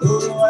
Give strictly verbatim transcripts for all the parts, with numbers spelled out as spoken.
Amen.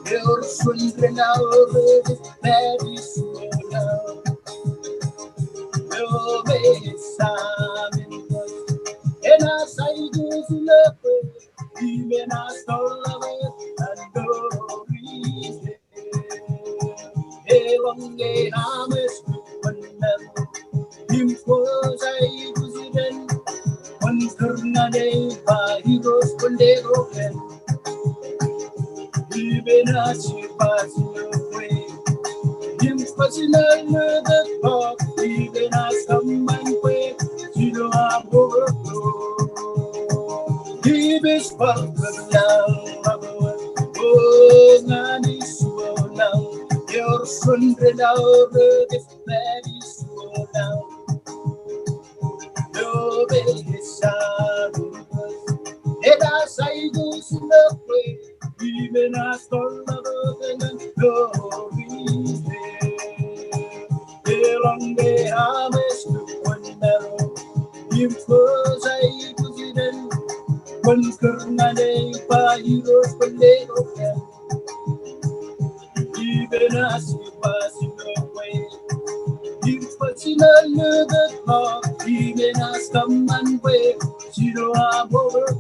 Jemaroñ ke ña ḷọk bwijin, bwijin, bwijin, bwijin,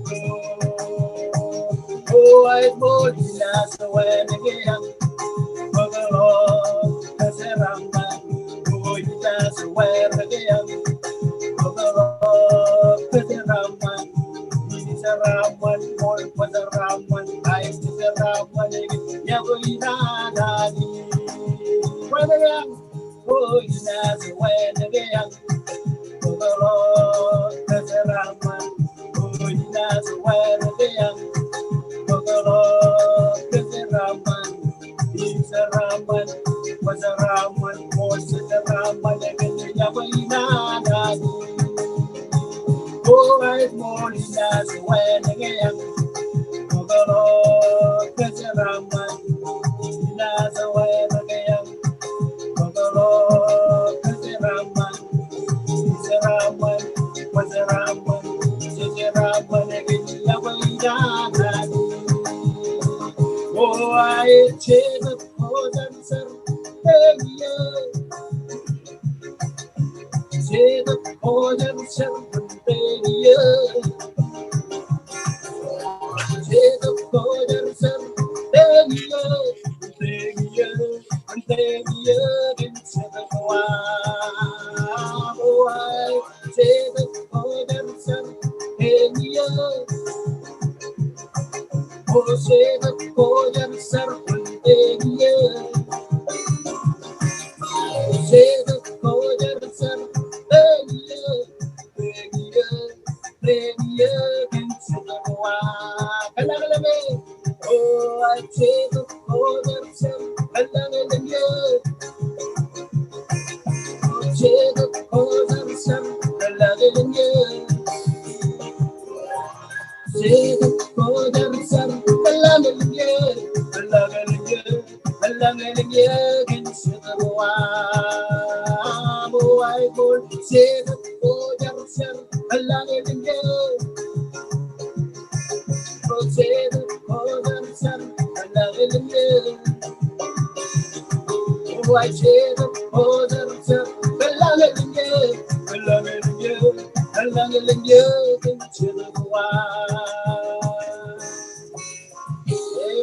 bwijin.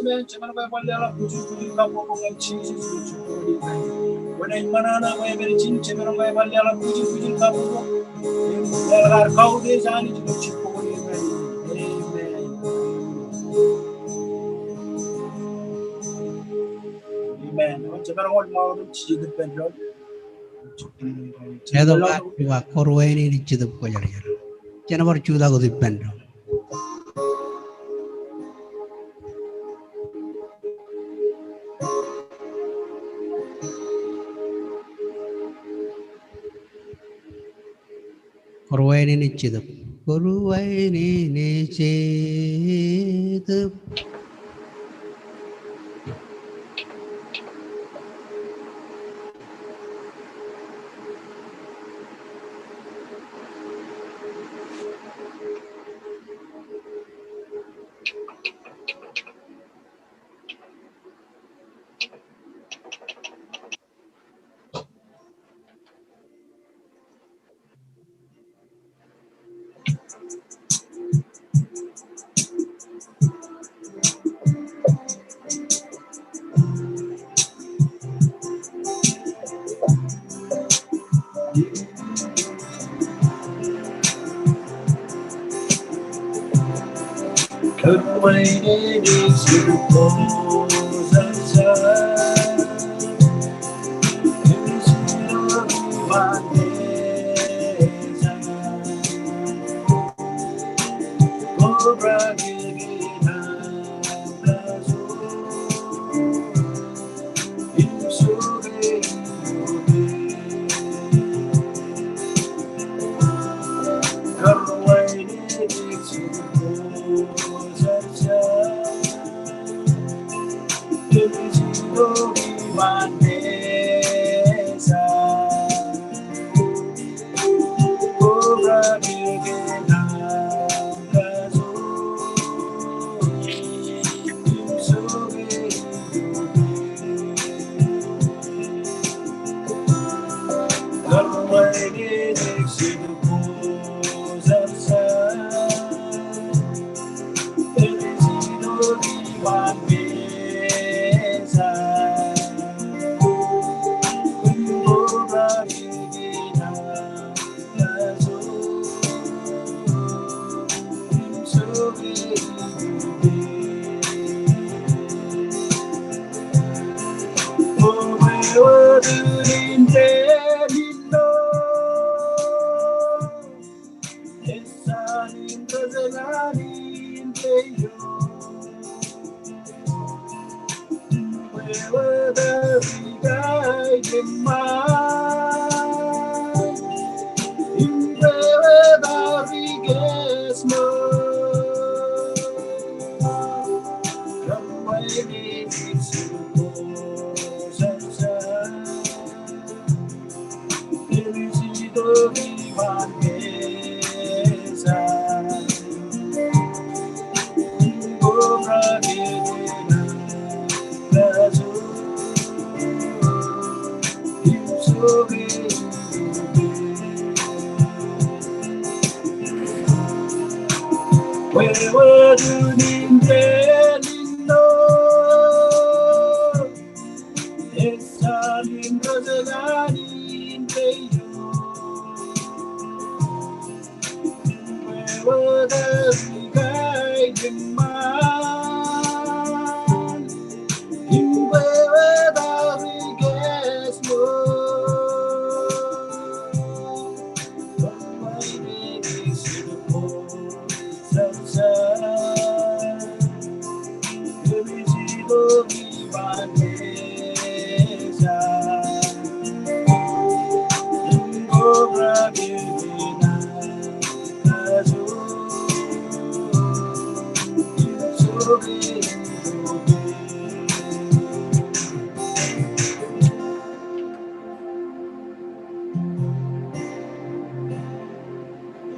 Amen. Jemān bwe bar leḷọk bwijin bwijin kabbokbok ñan Jisōs im jibboñōn in rainin. Kwōnaaj ṃōṇōṇō bwe emān ijin. Jemān bwe bar leḷọk bwijin bwijin kabbokbok im leḷọk ad kautiej Anij im jibboñōn in rainin. Amen. Amen. Jemān wōt ṃool im jijet ippān doon. Letok ad, ej ba, Kōruwainene Jetōb Kwōjarjar. Jen bar jutak wōt ippān doon. Kōruwainene Jetōb. Kōruwainene Jetōb.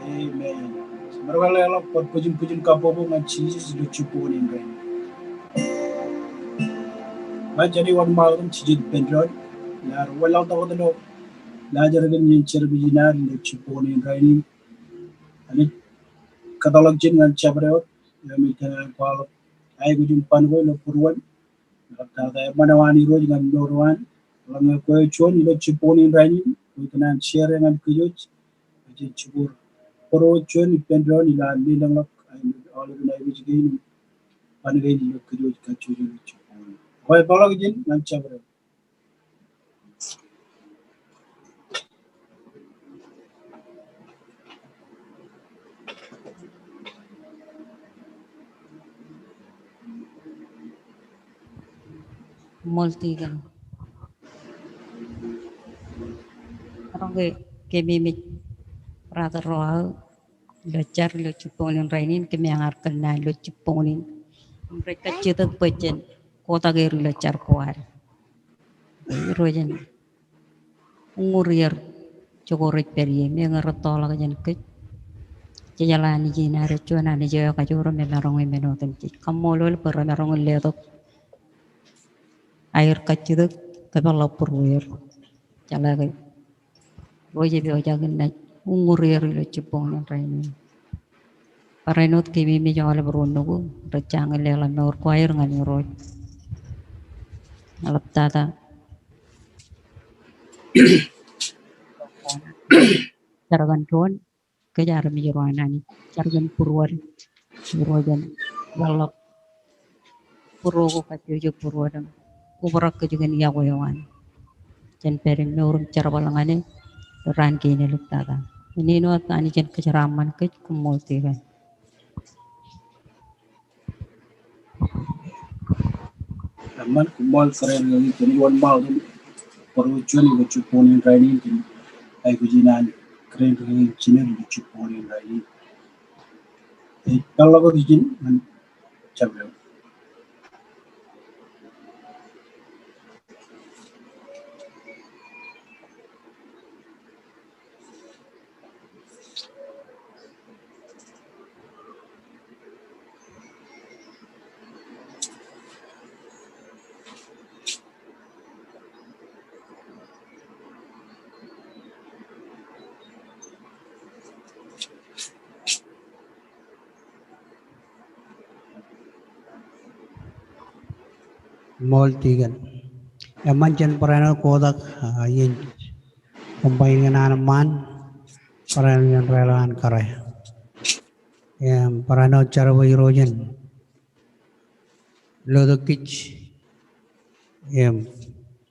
Amen. Bar kōḷḷā ḷọk bōd bwijin bwijin kabbokbok ñan Jisōs ilo jibboñōn in rainin. Bar jab wōnṃaanḷọk im jijet ippān doon. Iar wanlaḷtak wōt ilo laajrak in jān service in ad ilo jibboñōn in rainin. Anij kōtḷọk ijin ñan jabdewōt, im ij kōṇaan kwaḷọk aikuj im ban ko ilo būruon. Eḷaptata eṃṃan eo an Irooj ñan mour eo an. Eḷaññe kwe eo juon ilo jibboñōn in rainin, kwōj kōṇaan share ñan kōj wōj. Jen jibboñ būruon juon ippān doon ilo an lelōñḷọk aolep in aikuj kein im ban kein ilo kōj wōj kajjojo ilo jibboñōn in. Kwe peḷḷọk ijin ñan jabdewōt. Koṃṃool tikōn. Maroñ ke kememej brother ro aō ilo jar ilo jibboñōn in rainin, kōm eañ ar kōnnaan ilo jibboñōn in. Im rej kajjitōk bwe jen kotak er ilo jar ko ad. Irooj en uññūr iiō ijoko rej pād ie, im eñin rūttoḷọk jān kōj. Jejeḷā Anij in ad, juon Anij eo ekajoor im emaroñ in men otemjej. Kaṃṃoolol bwe remaroñ in letok aer kajjitōk kōpeḷḷọk būrueir. Jeḷā ke Irooj ej pojak in naaj uññūr er ilo jibboñōn in rainin. Barāinwōt kememej aolep ro nukū rej jañin leḷọk mour ko aer ñan Irooj. Eḷaptata jar kōn doon, kōj armej ro an Anij, jar kōn būruod, Irooj en leḷọk būruo ko kajjojo būruod im kobrak kōj kōn iọkwe eo an. Jen pād im mour im jerbal ñan e raan kein eḷaptata. Āinwōt Anij en kōjeraaṃṃan kōj, koṃṃool tikōn. Amen. Koṃṃool kōrā eo, jen wōnṃaanḷọk im būruo juon ilo jibboñōn in rainin, jen aikuj in an kōrā eo ilo jibboñōn in rainin. Ej peḷḷọk wōt ijin ñan jabdewōt. Ṃool tikōn. Eṃṃan jen barāinwōt kotak, ah, iien koṃṃan kōn an ṃaan, barāinwōt jen rālōñ an kōrā. Im, barāinwōt jar bwe Irooj en lotok kōj im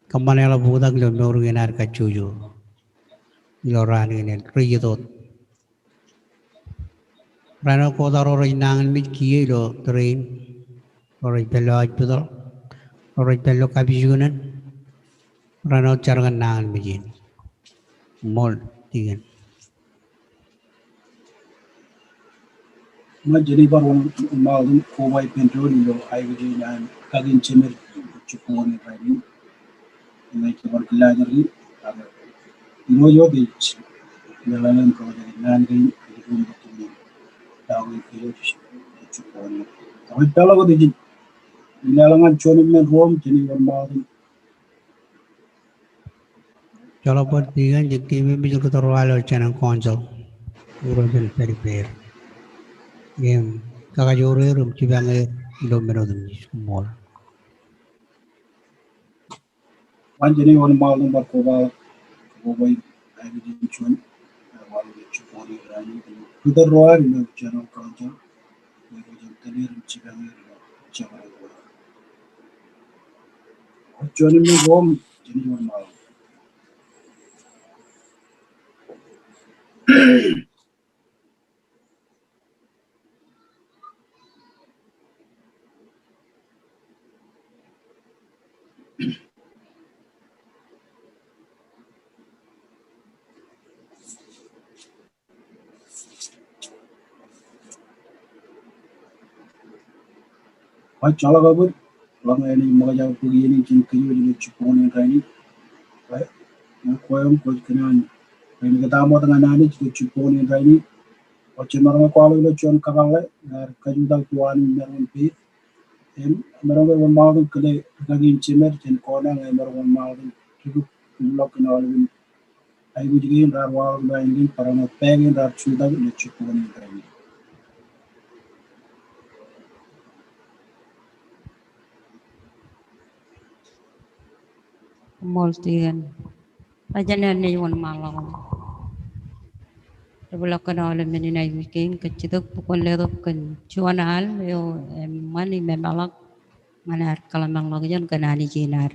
kōṃṃan eḷap oktak ilo mour kein ad kajjojo ilo raan kein rej itok. Barāinwōt kotak ro rej nañinmej kiiō ilo tōre in, ro rej pād ilo hospital, ro rej pād ilo kapijuknen, barāinwōt jar kōn nañinmej in. Ṃool tikōn. Ṃōj, jen bar wōnṃaanḷọk im koba ippān doon ilo aikuj in an kaki in jemed jibboñ in rainin. Im ij bar kōllaajri, ak Irooj wōt ej meḷeḷein kōjak in naan kein ilo jibboñ in. Ak ij peḷḷọk wōt ijin in wōnṃaanḷọk. Joḷọk bōd tikōn, jej keememej rūtto ro ilo General Council. Irooj en pād ippāer im kakajoor er im jipañ er ilo men otemjej. Koṃṃool. Ṃōj, jen wōnṃaanḷọk im bar koba, koba aikuj in juon, bar wōnṃaanḷọk jibboñ in rainin, rūtto ro ilo General Council. Ṃōj, joḷọk bōd, ḷọk ñan ṃōkaj aō bōk iien in jān kōj wōj ilo jibboñ in rainin. Bwe ñe kwe im kwōj kōṇaan, bwe ñe kōj ṃōttan ñan Anij ilo jibboñ in rainin, bwe jemaroñ ke kwaḷọk ilo juon kōpalle, ñe ear kajutak tuwaan in maroñ in peid. Im emaroñ ke wōnṃaanḷọk kile rūkaki in jemed jān kōṇaan, ñe emaroñ wōnṃaanḷọk rikūtḷọk kōn aolepen aikuj kein raar waḷọk ilo ain kein, barāinwōt pā kein raar jutak ilo jibboñ in rainin. Ṃool tikōn. Rej jen wōnṃaanḷọk im debḷọk kōn aolep men in aikuj kein kajjitōk bwe kwōn letok kōn juon al eo eṃṃan im emeḷọk ñan ad kōḷmānḷọkjeṇ kōn Anij in ad.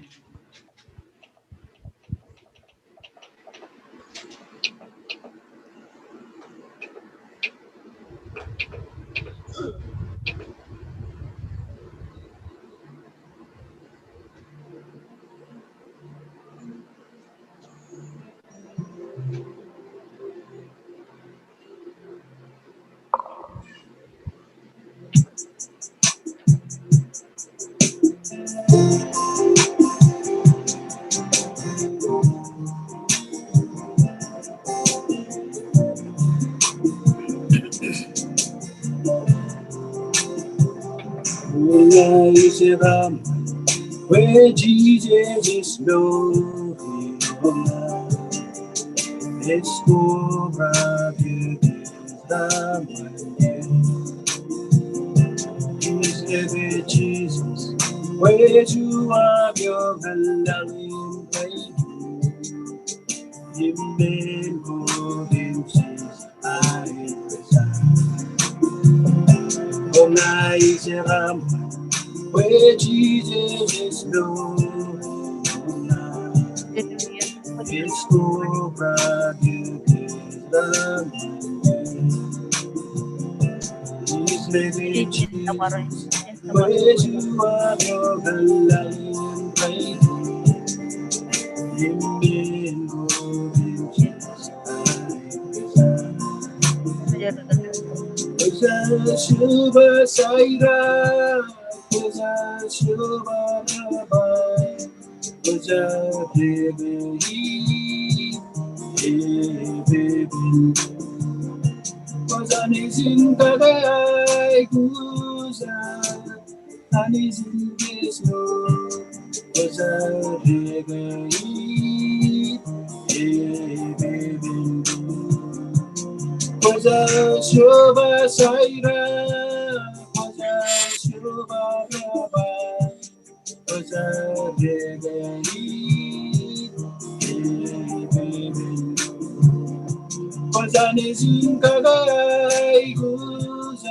Kwōj Anij in kakaikai, kwōj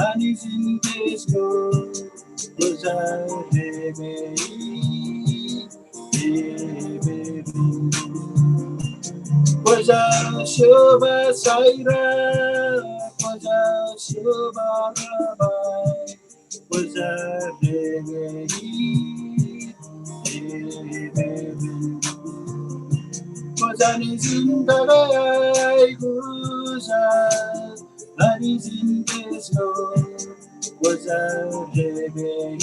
Anij in kōjro, kwōj Jehova Jireh. Kwōj Jehova Jireh, kwōj Jehova Rafa, kwōj Jehova Jireh. Kwōj Anij in kakaikai, kwōj Anij in kōjro, kwōj Jehova Jireh.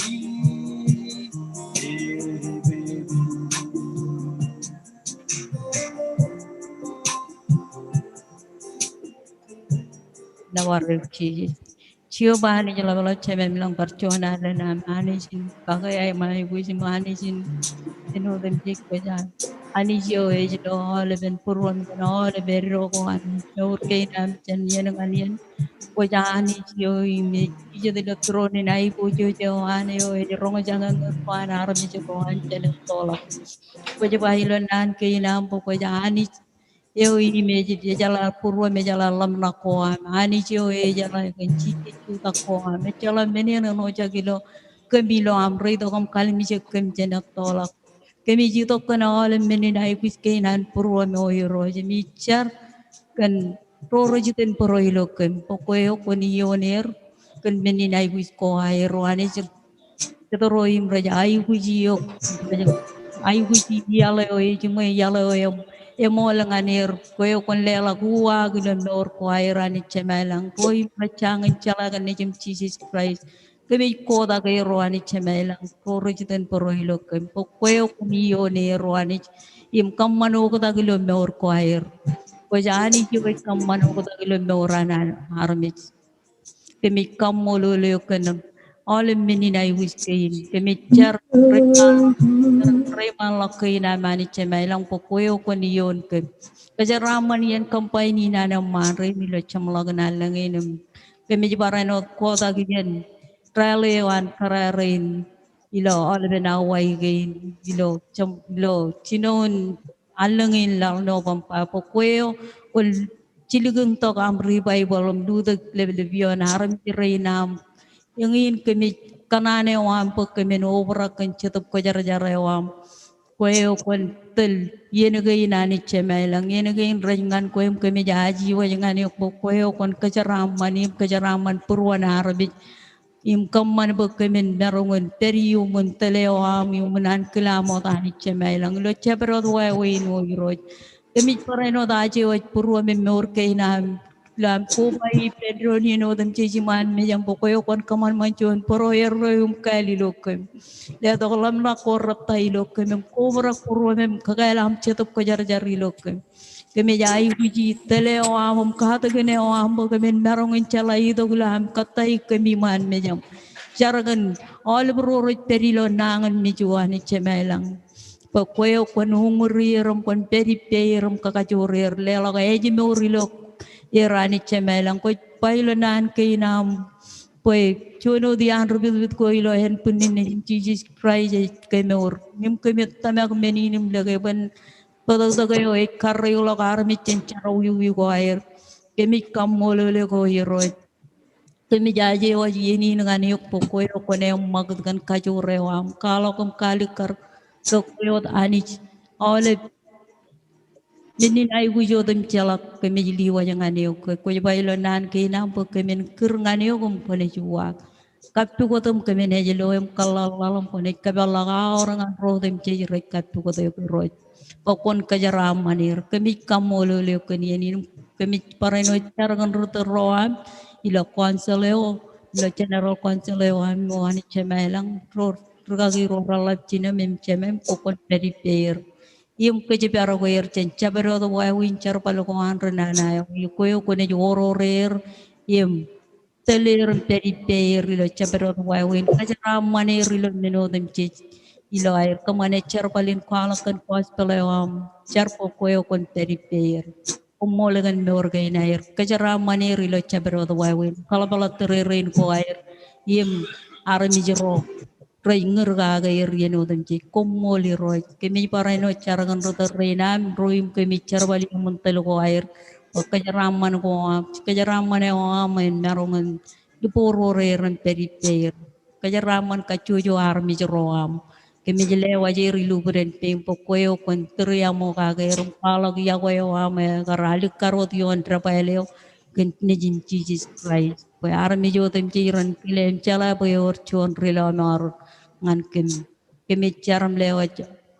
Nōbar eok Jisōs. Jehova Anij ḷapḷọk, Jemem ilañ bar juon alen am Anij in kakaikai im aikuj im Anij in, in otemjej. Kwōj Anij eo ej lo aolepen būruon kōn aolep eddo ko Anij, mour kein am jān iien ñan iien. Kwōj Anij eo im ej jijet ilo tūroon in aiboojoj eo an eo ej roñjake ñan ko an armej ko an jān ettoḷọk. Kwōj ba ilo naan kein am bwe kwōj Anij eo im ej, ejeḷā būruōm, ejeḷā ḷōmṇak ko am. Anij eo ejeḷā kōn jijet jutak ko am. Ejjeḷọk men eṇ eo ejjab ilo kōm ilo am reitok im kalimjek kōm jān ettoḷọk. Kōmij itok kōn aolep men in aikuj kein an būruōm O Irooj. Im ij jar kōn ro rej itōn bōro ilo kōm bwe kwe eo kwōn ioon er kōn men in aikuj ko aer O Anij. Kōttar ro im rej aikuji eok, rej aikuji iaḷ eo ejiṃwe, iaḷ eo em, eṃool ñan er. Kwe eo kwōn leḷọk uwaak ilo mour ko aer Anij Jemem ilañ. Ro im rej jañin jeḷā kōn nejūṃ Jisōs Kraist, kōmij kotak er O Anij Jemem ilañ. Ro rej itōn bōro ilo kōm bwe kwe eo kwōn ioon er O Anij im kōṃṃan oktak ilo mour ko aer. Kwōj Anij eo ej kōṃṃan oktak ilo mour an, an armej. Kōmij kaṃṃoolol eok kōn aolep men in aikuj kein. Kōmij jar reiṃaanḷọk, reiṃaanḷọk kein am Anij Jemem ilañ bwe kwe eo kwōn ioon kōm. Kōjeraaṃṃan iien combine in an eṃṃaan rein ilo jeṃḷọkin allōñ in im kōmij barāinwōt kotak iien rally eo an kōrā rein ilo aolepen awa kein ilo jeṃ, ilo jinoin allōñ in laḷ November bwe kwe eo kwōn jilkintok aṃ revival im lutōk leplep ioon armej rein aṃ. Eñin kōmij kōṇaan eo aṃ bwe kōmin obrak kōn Jetōb Kwōjarjar eo aṃ. Kwe eo kwōn tōl iien kein Anij Jemem ilañ, iien kein rej ñan kwe im kōmij aje wōj ñan eok bwe kwe eo kwōn kōjeraaṃṃan im kōjeraaṃṃan būruon armej. Im kōṃṃan bwe kōmin maroñ in pād iuṃwin tōl eo aṃ iuṃwin ankilaṃ wōt Anij Jemem ilañ ilo jabdewōt wāween O Irooj. Kōmij barāinwōt aje wōj būruōm im mour kein am ilo am koba ippān doon iien otemjej iṃaan mejaṃ bwe kwe eo kwōn kōṃanṃan juon bōro erreo im kāāl ilo kōm. Letok ḷōmṇak ko rettā ilo kōm im kobrak būruōm im kakāāl aṃ Jetōb Kwōjarjar ilo kōm. Kōmij aikuji tōl eo aṃ im katakin eo aṃ bwe kōmin maroñ in jeḷā itok ilo am kōttāik kōm iṃaan mejaṃ. Jar kōn aolep ro rej pād ilo nañinmej O Anij Jemem ilañ bwe kwe eo kwōn uñūri er im kwōn pād ippāer im kakajoor er, leḷọk ājmour ilo er Anij Jemem ilañ. Kwōj ba ilo naan kein aṃ bwe juon wōt iaan ri pitpit ko ilo ānbwinnin Nejin Jisōs Kraist ej kemour. Im kōmij tōmak men in im lōke bwe bōtōktōk eo ej karreoḷọk armej jān jerọwiwi ko aer. Kōmij kaṃṃoolol eok O Irooj. Kōmij aje wōj iien in ñan eok bwe kwe eo kwōn eṃṃakūt kōn kajoor eo aṃ, kwaḷọk im kaalikkar bwe kwe wōt Anij. Aolep men in aikuj otemjeḷọk kōmij liwōj ñan eok. Kwōj ba ilo naan kein aṃ bwe kōmin kūr ñan eok im kwōnaaj uwaak. Kappukot im kōmin ej lo im kōḷḷaḷḷaḷ im kwōnaaj kōpeḷḷọk aor ñan ro otemjej rej kappukot eok Irooj. Bwe kwōn kōjeraaṃṃan er. Kōmij kaṃṃoolol eok kōn iien in im kōmij barāinwōt jar kōn ri tōl ro aṃ ilo council eo, ilo general council eo aṃ O Anij Jemem ilañ, ro rikaki ro reḷap jinem im jemem bwe kwōn pād ippāer. Im kōjparok er jān jabdewōt wāween jerbal ko an ri nana eo. Kwe eo kwōnaaj oror er im tōl er im pād ippāer ilo jabdewōt wāween. Kōjeraaṃṃan er ilo men otemjej ilo aer kōṃṃane jerbal in kwaḷọk kōn gospel eo aṃ. Jar bwe kwe eo kwōn pād ippāer. Koṃṃool kōn mour kein aer. Kōjeraaṃṃan er ilo jabdewōt wāween. Kōḷapḷọk tōre rein ko aer im armej ro rej ñūr kake er iien otemjej. Koṃṃool Irooj. Kōmij barāinwōt jar kōn ri tōl rein aṃ, ro im kōmij jerbal ioṃ im tōl ko aer. Bwe kōjeraaṃṃan ko aṃ, kōjeraaṃṃan eo aṃ en maroñ in liboor er im pād ippāer. Kōjeraaṃṃan kajjojo armej ro aṃ. Kōmij lewaj er ilo bwidej pein bwe kwe eo kwōn tūriaṃ eo kake er im kwaḷọk yokwe eo aṃ ekar alikkar wōt ioon debwāāl eo kōn Nejin Jisōs Kraist. Bwe armej otemjej ren kile im jeḷā bwe ewōr juon ri lọmọọr ñan kōm. Kōmij jar im lewaj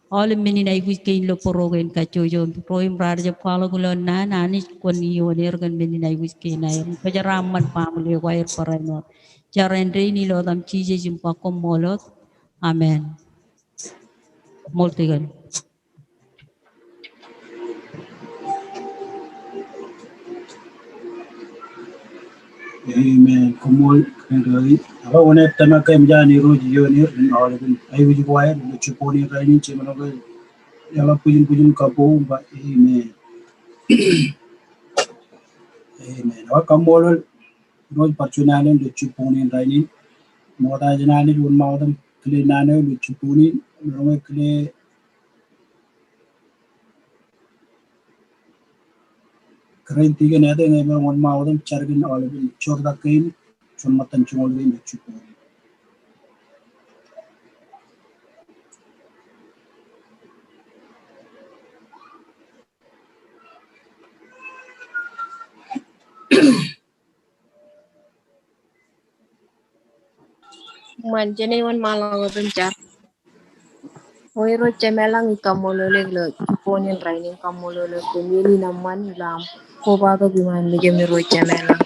aolep men in aikuj kein ilo bōro kein kajjojo. Ro im raar jab kwaḷọk ilo naan, Anij kwōn iioon er kōn men in aikuj kein aer. Kōjeraaṃṃan baaṃle ko aer barāinwōt. Jar āindein ilo etaṃ Jisōs im ba koṃṃool wōt. Amen. Koṃṃool tikōn. Amen. Koṃṃool, kōn ri. Ak wōn ej tōmak ke eṃōj an Irooj iioon er, im aolepen aikuj ko aer, ilo jibboñin rainin, jemen eo ke eḷap bwijin bwijin kabbokbok im ba, amen. Amen. Ak kaṃṃoolol Irooj bar juon alen ilo jibboñin rainin. Ṃokta jān Anij wōnṃaanḷọk im kile naan eo ilo jibboñin, roñe kile kōrā in tikōn ete ñe emaroñ wōnṃaanḷọk im jar kōn aolepen joortak kein, juon ṃōttan joñoul kein ilo jibboñin. Eṃṃan, jenaaj wōnṃaanḷọk wōt im jar. O Irooj Jemem ilañ, ij kaṃṃoolol eok ilo jibboñin rainin, kaṃṃoolol eok kōn iien in eṃṃan ilo aṃ kobatok iṃaan mejaṃ Irooj Jemem ilañ.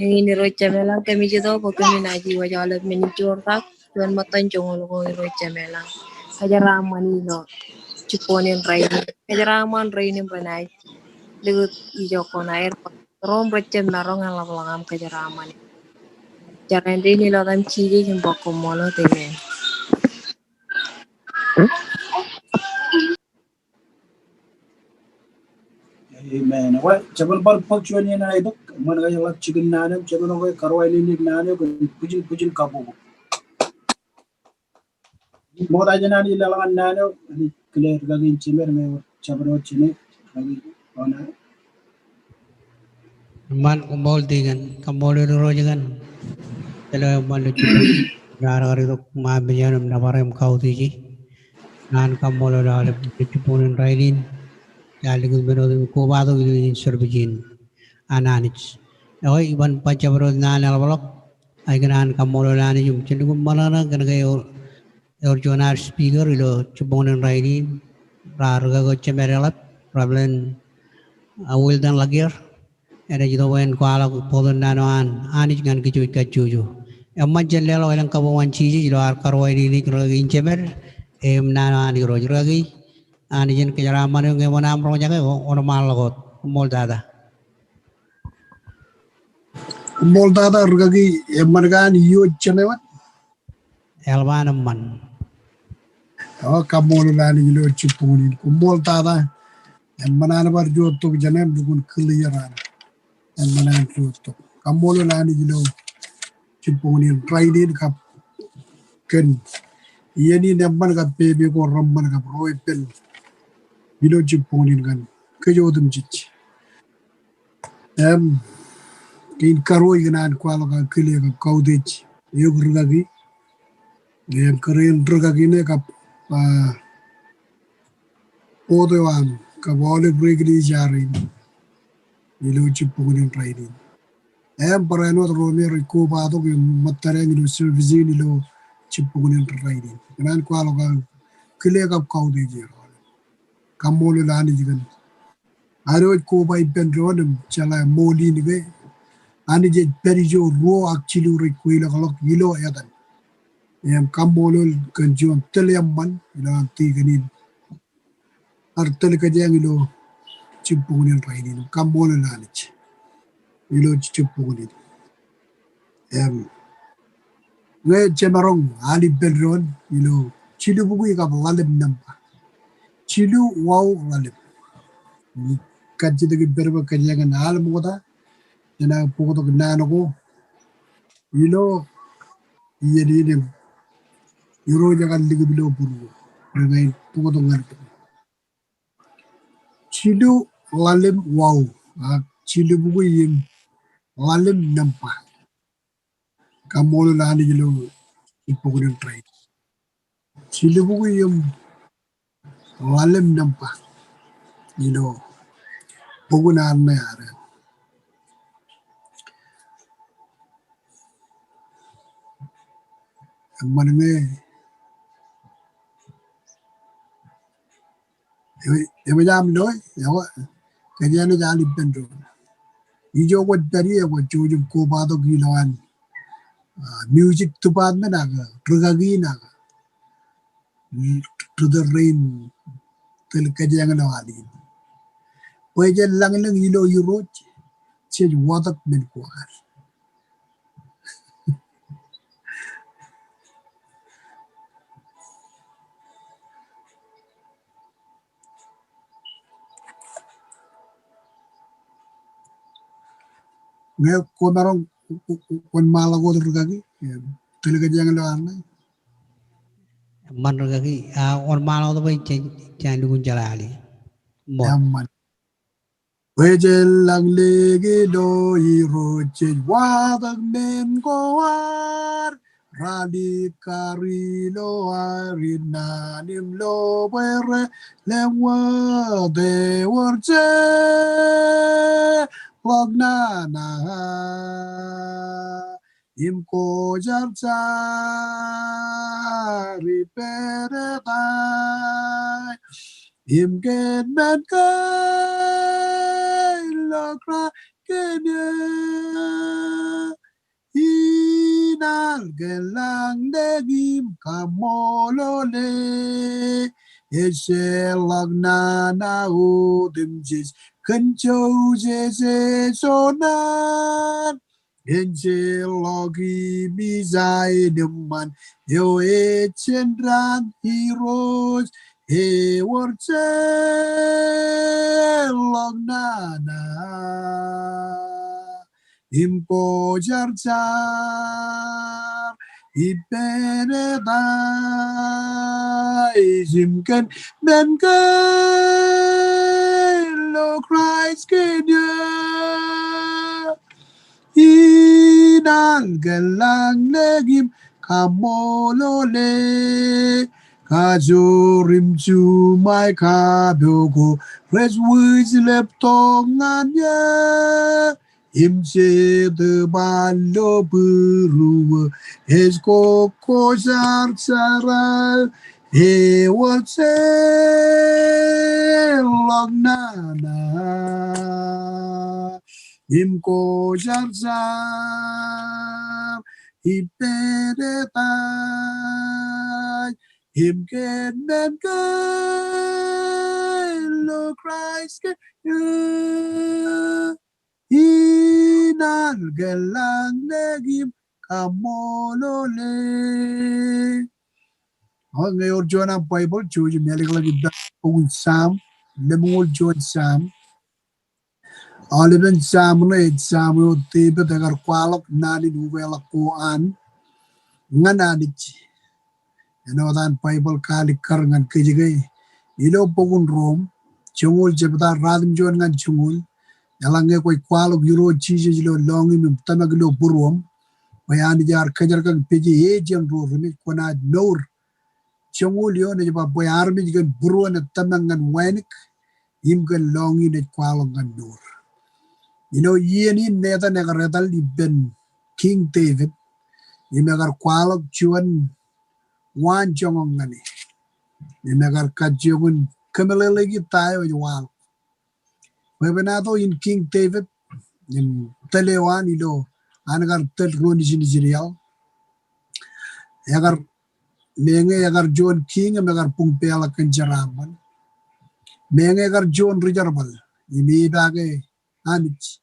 Eñin Irooj Jemem ilañ, kōmij itok bwe kōmin aje wōj aolep men in joortak, juon ṃōttan joñoul ko Irooj Jemem ilañ. Kōjeraaṃṃan ilo jibboñin rainin. Kōjeraaṃṃan rein im renaaj likūt ijo ko aer. Ro im rej jab maroñ eḷapḷọk aṃ kōjeraaṃṃan. Jar āindein ilo etaṃ Jisōs im ba koṃṃool wōt, amen. Amen. Ekwe, jeban bar bōk juon iien aetok, eṃṃan ke eḷap jikin naan eo, jeban eo ke karuwainene naan eo kōn bwijin bwijin kabbokbok. Ṃokta jān Anij leḷọk ñan naan eo, Anij kile rikaki in jemed ñe ewōr jabdewōt jenaaj, rikaki Ona. Eṃṃan, koṃṃool tikōn, kaṃṃoolol Irooj kōn tōl eo eṃṃan ilo jibboñin raar kar itok ṃaan mejaṃ im nōbar im kautiej. Naan kaṃṃoolol aolep ilo jibboñin rainin. Ear likūt men otemjej im kobatok ilo iien service in an Anij. Ekwe, iban ba jabdewōt naan eḷapḷọk, ij kōṇaan kaṃṃoolol Anij im jen lukkuun ṃōṇōṇō kōn ke ewōr juon ad speaker ilo jibboñin rainin, raar rūkaki eo jemed eḷap, Reverend, ah, Wilton Lakier. Enaaj itok bwe en kwaḷọk bōktok naan eo an Anij ñan kōj kajjojo. Eṃṃan jen leḷọk elōñ kabuñ ñan Jisōs ilo ad karuwainene rikaki in jemed im naan eo an Irooj. Rikaki, Anij en kōjeraaṃṃan eok ñe eṃṃan aṃ roñjake, wōnṃaanḷọk wōt. Koṃṃool tata. Koṃṃool tata, rikaki, eṃṃan ke an iooj jeṇe wōt? Eḷap an eṃṃan. O, kaṃṃoolol Anij ilo jibboñin in. Koṃṃool tata. Eṃṃan an bar juon tok jeṇe im lukkuun kilier an. Eṃṃan an juon tok. Kaṃṃoolol Anij ilo jibboñin in rainin kab kōn iien in eṃṃan kab pepe ko reṃṃan kab ro eppān ilo jibboñin in kōn kōj otemjej. Im, kein karuo ikōṇaan kwaḷọk aō kile kab kautiej eok rikaki. Im kōrā in rikaki ṇe kab, ah, board eo aṃ kab aolep ri eklejia rein ilo jibboñin in rainin. Im barāinwōt ro me rej kobatok im ṃōttadeañ ilo service in ilo jibboñin in rainin. Ikōṇaan kwaḷọk aō kile kab kautiej er. Kaṃṃoolol Anij kōn ad wōj koba ippān doon im jeḷā ṃool in ke Anij ej pād ijo ruo ak jilu rej kweilọkḷọk ilo etan. Im kaṃṃoolol kōn juon tōl eṃṃan ilo an tikōn in. Ear tōl kōjeañ ilo jibboñin in rainin. Kaṃṃoolol Anij ilo jibboñin in. Im, ñe jemaroñ al ippān doon ilo jilu bukwi kab ḷalem nōṃba. Jilu wau ḷalem. Kajjitōk ippād bwe kōjeañ en al ṃokta, jenaaj bōktok naan ko ilo iien in im Irooj ekar likūt ilo būruō. Rej bōktok ñan jilu ḷalem wau, ak jilubukwi im ḷalem nōṃba. Kaṃṃoolol Anij ilo jibboñ in rainin. Jilubukwi im ḷalem nōṃba ilo bok in Anij. Eṃṃan ñe eṃōj aṃ loe, ewa, kōjeañ ej al ippān doon. Ijo kwōj pād ie, kwōj jouj im kobatok ilowaan, ah, music department ak rūkaki in ak ri tōl rein tōl kōjeañ ilo al in. Bwe ejjeḷọk lañlōñ ilo Irooj, jej watōk men ko ad. Ñe kwōmaroñ, kwōn ṃaanḷọk wōt rūkaki, tōl kōjeañ ilo al in. Eṃṃan rūkaki, a, wōnṃaanḷọk wōt bwe jen, jen lukkuun jeḷā al in. Ṃool. Eṃṃan. Bwe jeḷọk ḷọk ilo Irooj jej watōk men ko ad, ralitōk kar ilo aer, inaan im lobwe rej lōñ wōt, ewōr jeḷọk nana im kwōjarjar ippān etan. Im kōn men kein ḷọk Kraist kōn eō, inal kōn lañlōñ im kaṃṃoolol e. Ejjeḷọk nana otemjej kōn jouj ej joñan. Enjeḷọk im ijain eṃṃan eo ej jān raan Irooj, ewōr jeḷọk nana im kwōjarjar ippān etan. Im kōn men kein ḷọk Kraist kōn eō, inal kōn lañlōñ im kaṃṃoolol e. Kajoor im juṃae kapo ko rej wūjleptok ñan eō. Im Jetōb an ilo būruō ej kokkojarjar aō, ewōr jeḷọk nana im kwōjarjar ippān etan. Im kōn men kein ḷọk Kraist kōn eō, inal kōn lañlōñ im kaṃṃoolol e. O, ñe ewōr juon aṃ Baibōḷ, jouj im ālōkḷọk ippa bok in Sam, lemñoul juon Sam. Aolepen Sam ṇe ej Sam eo Devid ekar kwaḷọk naan in ukeḷọk ko an ñan Anij. Āinwōt an Baibōḷ kaalikkar ñan kōj ke ilo bok in Rom, joñoul jebta, ratimjuon ñan joñoul. Eḷaññe kwōj kwaḷọk Irooj Jisōs ilo lọñiṃ im tōmak ilo būruōṃ, bwe Anij ear kōjerkakpeje eō jān ro remej, kwōnaaj mour. Joñoul eoon ej ba bwe armej kōn būruon ej tōmak ñan wānōk, im kōn lọñiin ej kwaḷọk ñan mour. Ilo iien in Netan ekar etal ippān King David, im ekar kwaḷọk juon waan joñak ñan e. Im ekar kajjioñ in kōmeḷeḷeiki ta eo ej waḷọk. Bwebwenato in King David, im tōl eo an ilo an kar tōl ro nejin Israel. Ekar, meñe ekar juon king im ekar buñ peḷọk kōn jeraaṃṃan. Meñe ekar juon rijerbal im epaake Anij.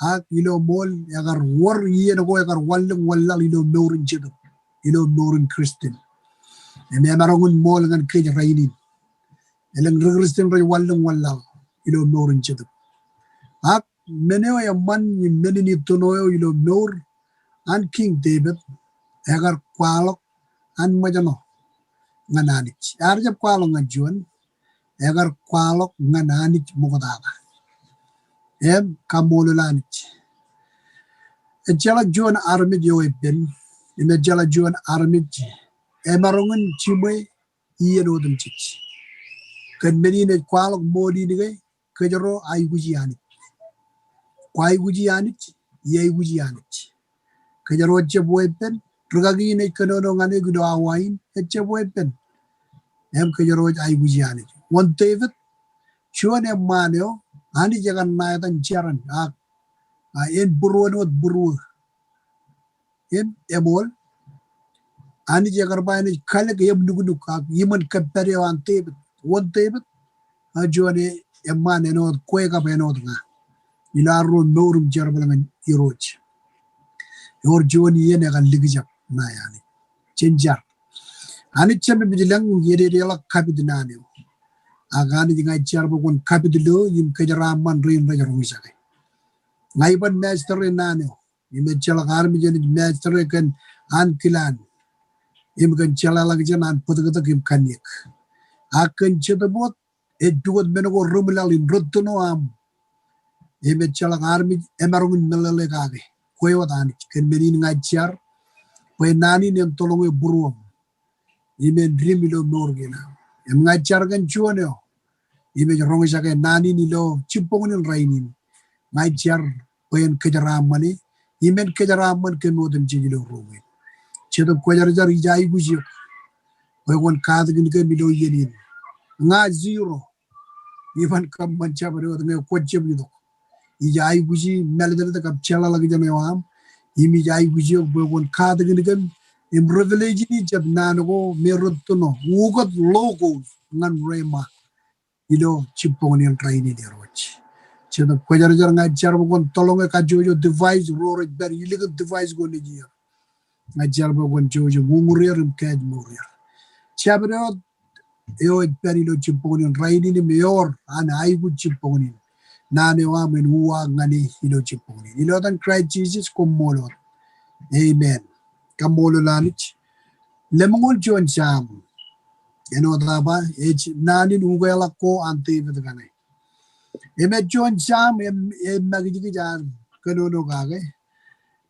Ak ilo ṃool ekar wōr iien ko ekar wanlōñ wanlaḷ ilo mour in jetōb, ilo mour in Christian. Im emaroñ in ṃool ñan kōj rainin. Elōñ ri Christian rej wanlōñ wanlaḷ ilo mour in jetōb. Ak men eo eṃṃan im men in itōn eo ilo mour an King David, ekar kwaḷọk anmōjṇọ ñan Anij. Ear jab kwaḷọk ñan juon, ekar kwaḷọk ñan Anij ṃoktata. Im kaṃṃoolol Anij. Ejjeḷọk juon armej eo epen, im ejjeḷọk juon armej emaroñ in jiṃwe iien otemjej. Kōn men in ej kwaḷọk ṃool in ke, kōjro aikuji Anij. Kwaikuji Anij, iaikuji Anij. Kōjro ejjab weeppān, rūkaki in ej kōnono ñan eok ilo awa in, ejjab weeppān. Im kōjro ej aikuji Anij. Wōn Devid, juon eṃṃaan eo, Anij ekar ṇa etan jeran, ak, a, en būruon wōt būruō. Im eṃool, Anij ekar ba enaaj kalōk eṃ nuknuk ak iṃōn kōppād eo an Devid. Wōn Devid, a, juon e, eṃṃaan āinwōt kwe kab āinwōt ña. Ilo arro mour im jerbal ñan Irooj. Ewōr juon iien ekar likjab ṇae Anij. Jen jar. Anij Jemem ilañ, ededeḷọk kapit naan eo. Ak Anij ña ij jar bwe kwōn kapit lo im kōjeraaṃṃan rein rej roñjake. Ña iban master e naan eo. Im ejjeḷọk armej enaaj master e kōn ankilaan. Im kōn jeḷāḷọkjeṇ an bōtōktōk im kanniōk. Ak kōn jetōb wōt, ej pukot men ko ri-ṃwilaḷ in rūttoṇo aṃ. Im ejjeḷọk armej emaroñ in meḷeḷe kake. Kwe wōt Anij, kōn men in ña ij jar, bwe naan in en tōḷọñe būruōṃ. Im en dim ilo mour kein aṃ. Im ña ij jar kōn juon eo im ej roñjake naan in ilo jibboñōn in rainin. Ña ij jar bwe en kōjeraaṃṃan e, im en kōjeraaṃṃan kōm otemjej ilo ruo in. Jetōb Kwōjarjar, ij aikuj eok bwe kwōn katakin kōm ilo iien in. Ña zero. Iban kōṃṃan jabdewōt ñe kwōjab itok. Ij aikuji mālōtlōt kab jeḷāḷọkjeṇ eo aṃ. Im ij aikuj eok bwe kwōn katakin kōm im revelation in jab naan ko me rūttoṇo. Ukōt logos ñan rhema ilo jibboñōn in rainin Irooj. Jetōb Kwōjarjar, ña ij jar bwe kwōn tōḷọñe kajjojo device ro rej pād ilikin device ko nejier. Ña ij jar bwe kwōn jouj im uññūr er im kōj mour er. Jabdewōt eo ej pād ilo jibboñōn in rainin im ewōr an aikuj jibboñōn in. Naan eo aṃ en uwaak ñan e ilo jibboñōn in. Ilo etan Kraist Jisōs, koṃṃool wōt. Amen. Kaṃṃoolol Anij. Lemñoul juon Sam. Āinwōt aō ba, ej naan in ukeḷọk ko an Devid kaṇe. Im ej juon Sam, im, im makijkij ad kōnono kake.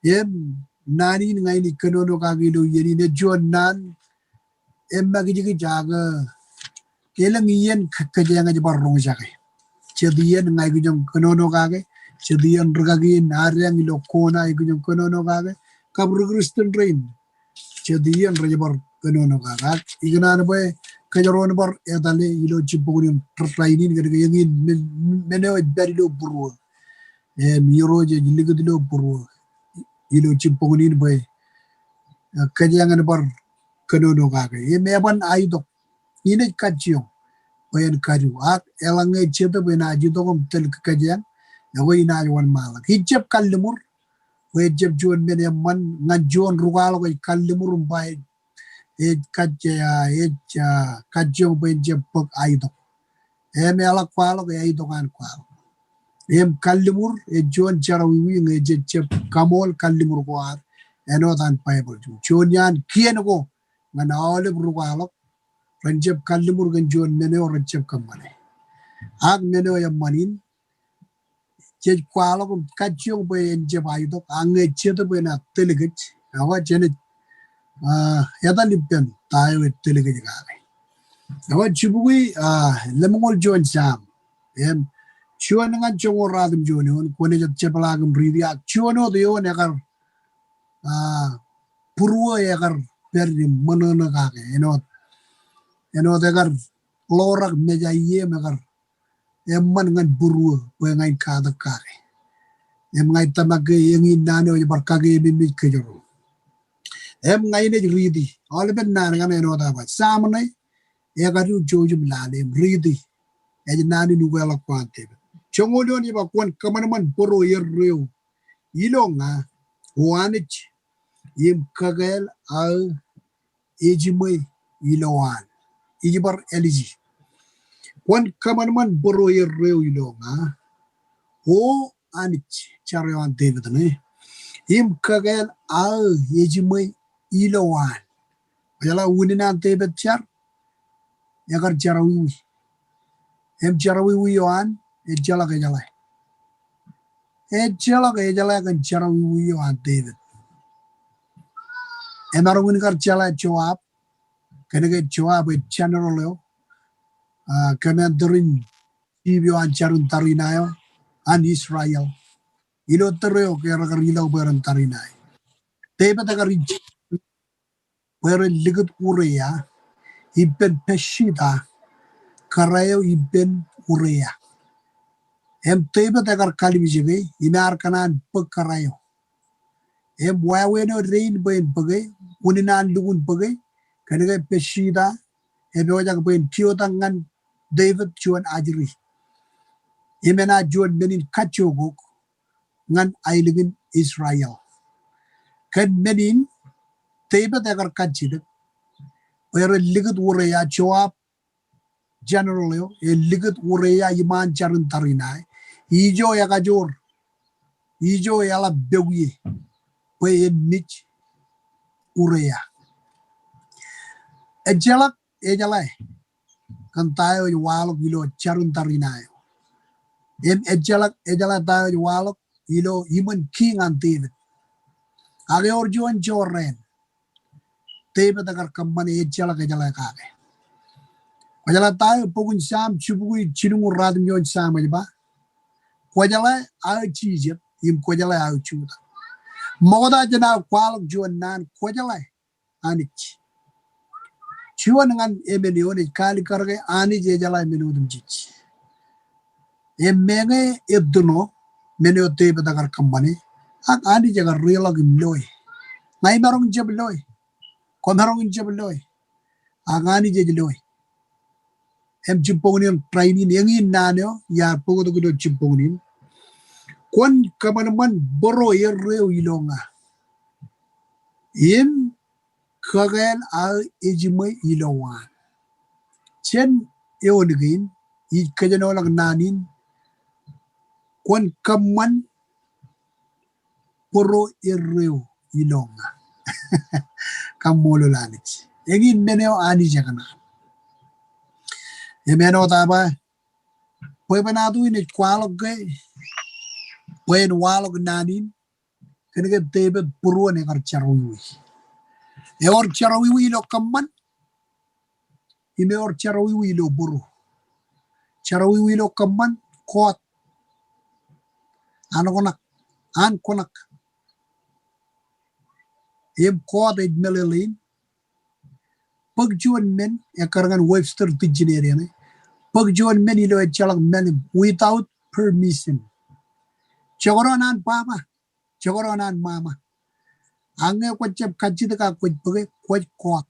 Im naan in ña in ij kōnono kake ilo iien in, ej juon naan im makijkij ak, e, elōñ iien k-, kōjeañ ej bar roñjake. Jet iien ña ikijjien kōnono kake, jet iien rūkaki in adeañ ilo kona ikijjien kōnono kake, kab ri-Kristian rein. Jet iien rej bar kōnono kake. Ak ikōṇaan bwe kōjro en bar etale ilo jibboñōn in rainin kōnke eñin men, men eo ej pād ilo būruō. Im Irooj ej likūt ilo būruō ilo jibboñōn in bwe, e, kōjeañ en bar kōnono kake. Im eban aitok. Inaaj kajjioñ bwe en kadu. Ak eḷaññe Jetōb enaaj itok im tōl kōjeañ, ekwe inaaj wōnṃaanḷọk. Ij jab kalliṃur, bwe ejjab juon men eṃṃan ñan juon ri-kwaḷọk ej kalliṃur im ba ej, ej kaj-, a, ej, a, kajjioñ bwe en jab bōk aitok. Im eḷak kwaḷọk, e aitok an kwaḷọk. Im kalliṃur ej juon jerọwiwi ñe jej jab kaṃool kalliṃur ko ad āinwōt an Baibōḷ. Juon iaan kien ko ñan aolep ri-kwaḷọk ren jab kalliṃur kōn juon men eo rej jab kōṃṃane. Ak men eo eṃṃan in, jej kwaḷọk im kajjioñ bwe en jab aitok, ak ñe Jetōb enaaj tōl kōj, ekwe jenaaj, a, etal ippān ta eo ej tōl kōj kake. Ekwe jibukwi, a, lemñoul juon Sam. Im juon ñan joñoul ruatimjuon eoon, kwōnaaj jepḷaak im riiti, ak juon wōt eoon ekar, a, būruō ekar pād im ṃōṇōṇō kake, āinwōt, āinwōt ekar ḷorak mejāie im ekar eṃṃan ñan būruō bwe ña in katak kake. Im ña ij tōmak ke eñin naan eo ej bar kakeememej kōjro. Im ña inaaj riiti, aolepen naan kaṇe āinwōt aō ba. Sam ṇe, ekadu jouj im lale im riiti. Ej naan in ukeḷọk ko an Devid. Joñoul eoon ej ba, kwōn kōṃanṃan bōro erreo ilo ña, O Anij, im kakāāl aō ejiṃwe ilowaan. Ij bar āliji. Kwōn kōṃanṃan bōro erreo ilo ña, O Anij, jar eo an Devid ṇe, im kakāāl aō ejiṃwe ilowaan. Kwōjeḷā unin an Devid jar, ekar jerọwiwi. Im jerọwiwi eo an, ejjeḷọk ejeḷā. Ejjeḷọk ejeḷā kōn jerọwiwi eo an Devid. Emaroñ in kar jeḷā Joab, kōnke Joab ej general eo, ah, commander in chief eo an jarin tariṇae eo an Israel. Ilo tōre eo ke rekar ilọk bwe ren tariṇae. Devid ekar ij bwe ren likūt Uria ippān Bathsheba, kōrā eo ippān Uria. Im Devid ekar kalimjeke im ear kōṇaan bōk kōrā eo. Im wāween eo dein bwe en bōke, unin an lukkuun bōke, kōnke Bathsheba epojak bwe en kiotak ñan Devid juon ajri. Im enaaj juon men in kajjookok ñan aelōñ in Israel. Kōn men in Devid ekar kajjitōk bwe ren likūt Uria, Joab, general eo, en likūt Uria iṃaan jarin tariṇae. Ijo ekajoor, ijo eḷap pok ie bwe en mej Uria. Ejjeḷọk ejeḷā kōn ta eo ej waḷọk ilo jarin tariṇae eo. Im ejjeḷọk ejeḷā ta eo ej waḷọk ilo iṃōn king an Devid. Ak ewōr juon jorrāān Devid ekar kōṃṃane ejjeḷọk ejeḷā kake. Kwōjeḷā ta eo bok in Sam jibukwi jilñuul ruatimjuon Sam ej ba, kwōjeḷā aō jijet im kwōjeḷā aō jutak. Ṃokta jān aō kwaḷọk juon naan kwōjeḷā Anij. Juon ñan emān eoon ej kaalikkar ke Anij ejeḷā men otemjej. Im meñe ettoṇo men eo Devid ekar kōṃṃane, ak Anij ekar reḷọk im loe. Ña imaroñ in jab loe. Kwōmaroñ in jab loe. Ak Anij ej loe. Im jibboñin rainin, eñin naan eo iar bōktok ilo jibboñin. Kwōn kōṃanṃan bōro erreo ilo ña im kakāāl aō ejiṃwe ilowaan. Jān eoon kein, ij kōjenolọk naan in, kwōn kōṃṃan bōro erreo ilo ña. Kaṃṃoolol Anij. Eñin men eo Anij ekōṇaan. Im āinwōt aō ba, bwebwenato in ej kwaḷọk ke bwe en waḷọk naan in, kōnke Devid būruon ekar jerọwiwi. Ewōr jerọwiwi ilo kōṃṃan, im ewōr jerọwiwi ilo bōro. Jerọwiwi ilo kōṃṃan, kọọt. An kwōṇak, an kwōṇak. Im kọọt ej meḷeḷein. Bōk juon men, ekkar ñan Webster Dictionary eṇ. Bōk juon men ilo ejjeḷọk mālim, without permission. Jekdọọn an baba, jekdọọn an mama. Ak ñe kwōj jab kajjitōk ak kwōj bōke, kwōj kọọt.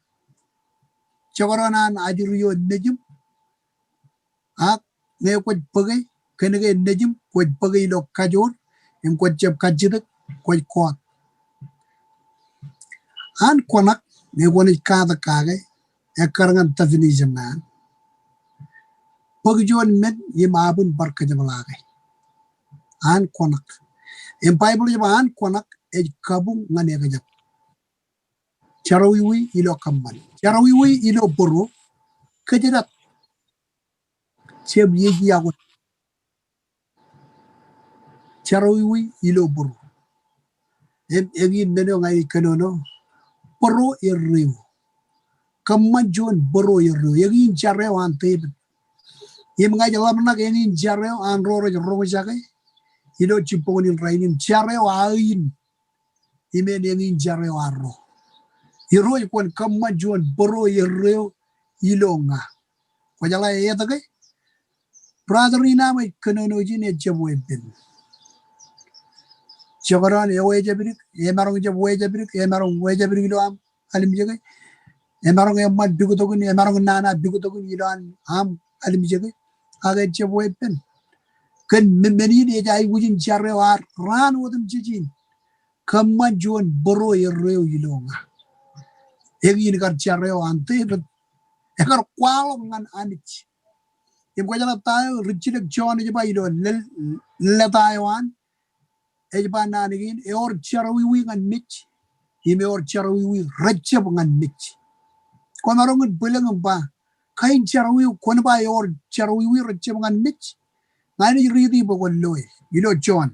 Jekdọọn an ajri eo nejiṃ, ak ñe kwōj bōke, kōnke nejiṃ, kwōj bōke ilo kajoor, im kwōj jab kajjitōk, kwōj kọọt. An kwōṇak, ñe kwōnaaj katak kake, ekkar ñan definition eo an. Bōk juon men im aō ban bar kōjepḷaake. An kwōṇak. Im Baibōḷ ej ba an kwōṇak ej kabuñ ñan ekjab. Jerọwiwi ilo kōṃṃan. Jerọwiwi ilo bōro, kōjdat. Jab iej iọkwe. Jerọwiwi ilo bōro. Im eñin men eo ña ij kōnono. Bōro erreo. Kōṃṃan juon bōro erreo. Eñin jar eo an Devid. Im ña ij ḷōmṇak eñin jar eo an ro rej roñjake ilo jibboñin rainin, jar eo aō in. Im en eñin jar eo arro. Irooj, kwōn kōṃṃan juon bōro erreo ilo ña. Kwōjeḷā etke? Brother in aṃ ej kōnono ijin, ejjab weeppān. Jekdọọn ewōr ejjab dik, emaroñ jab weeppān, emaroñ weeppān ilo aṃ alimjeke. Emaroñ eṃṃan puktokin, emaroñ nana puktokin ilowaan aṃ alimjeke. Ak ejjab weeppān. Kōn men in ej aikuj in jar eo ad raan otemjej in. Kōṃṃan juon bōro erreo ilo ña. Eñin kar jar eo an Devid. Ekar kwaḷọk ñan Anij. Im kwōjeḷā ta eo rijjilōk Jon ej ba ilo lel-, leta eo an. Ej ba naan kein, ewōr jerọwiwi ñan mej, im ewōr jerọwiwi rejjab ñan mej. Kwōmaroñ in bwilōñ im ba, kain jerọwiwi, kwōn ba ewōr jerọwiwi rejjab ñan mej? Ña inaaj riiti bwe kwōn loe. Ilo John.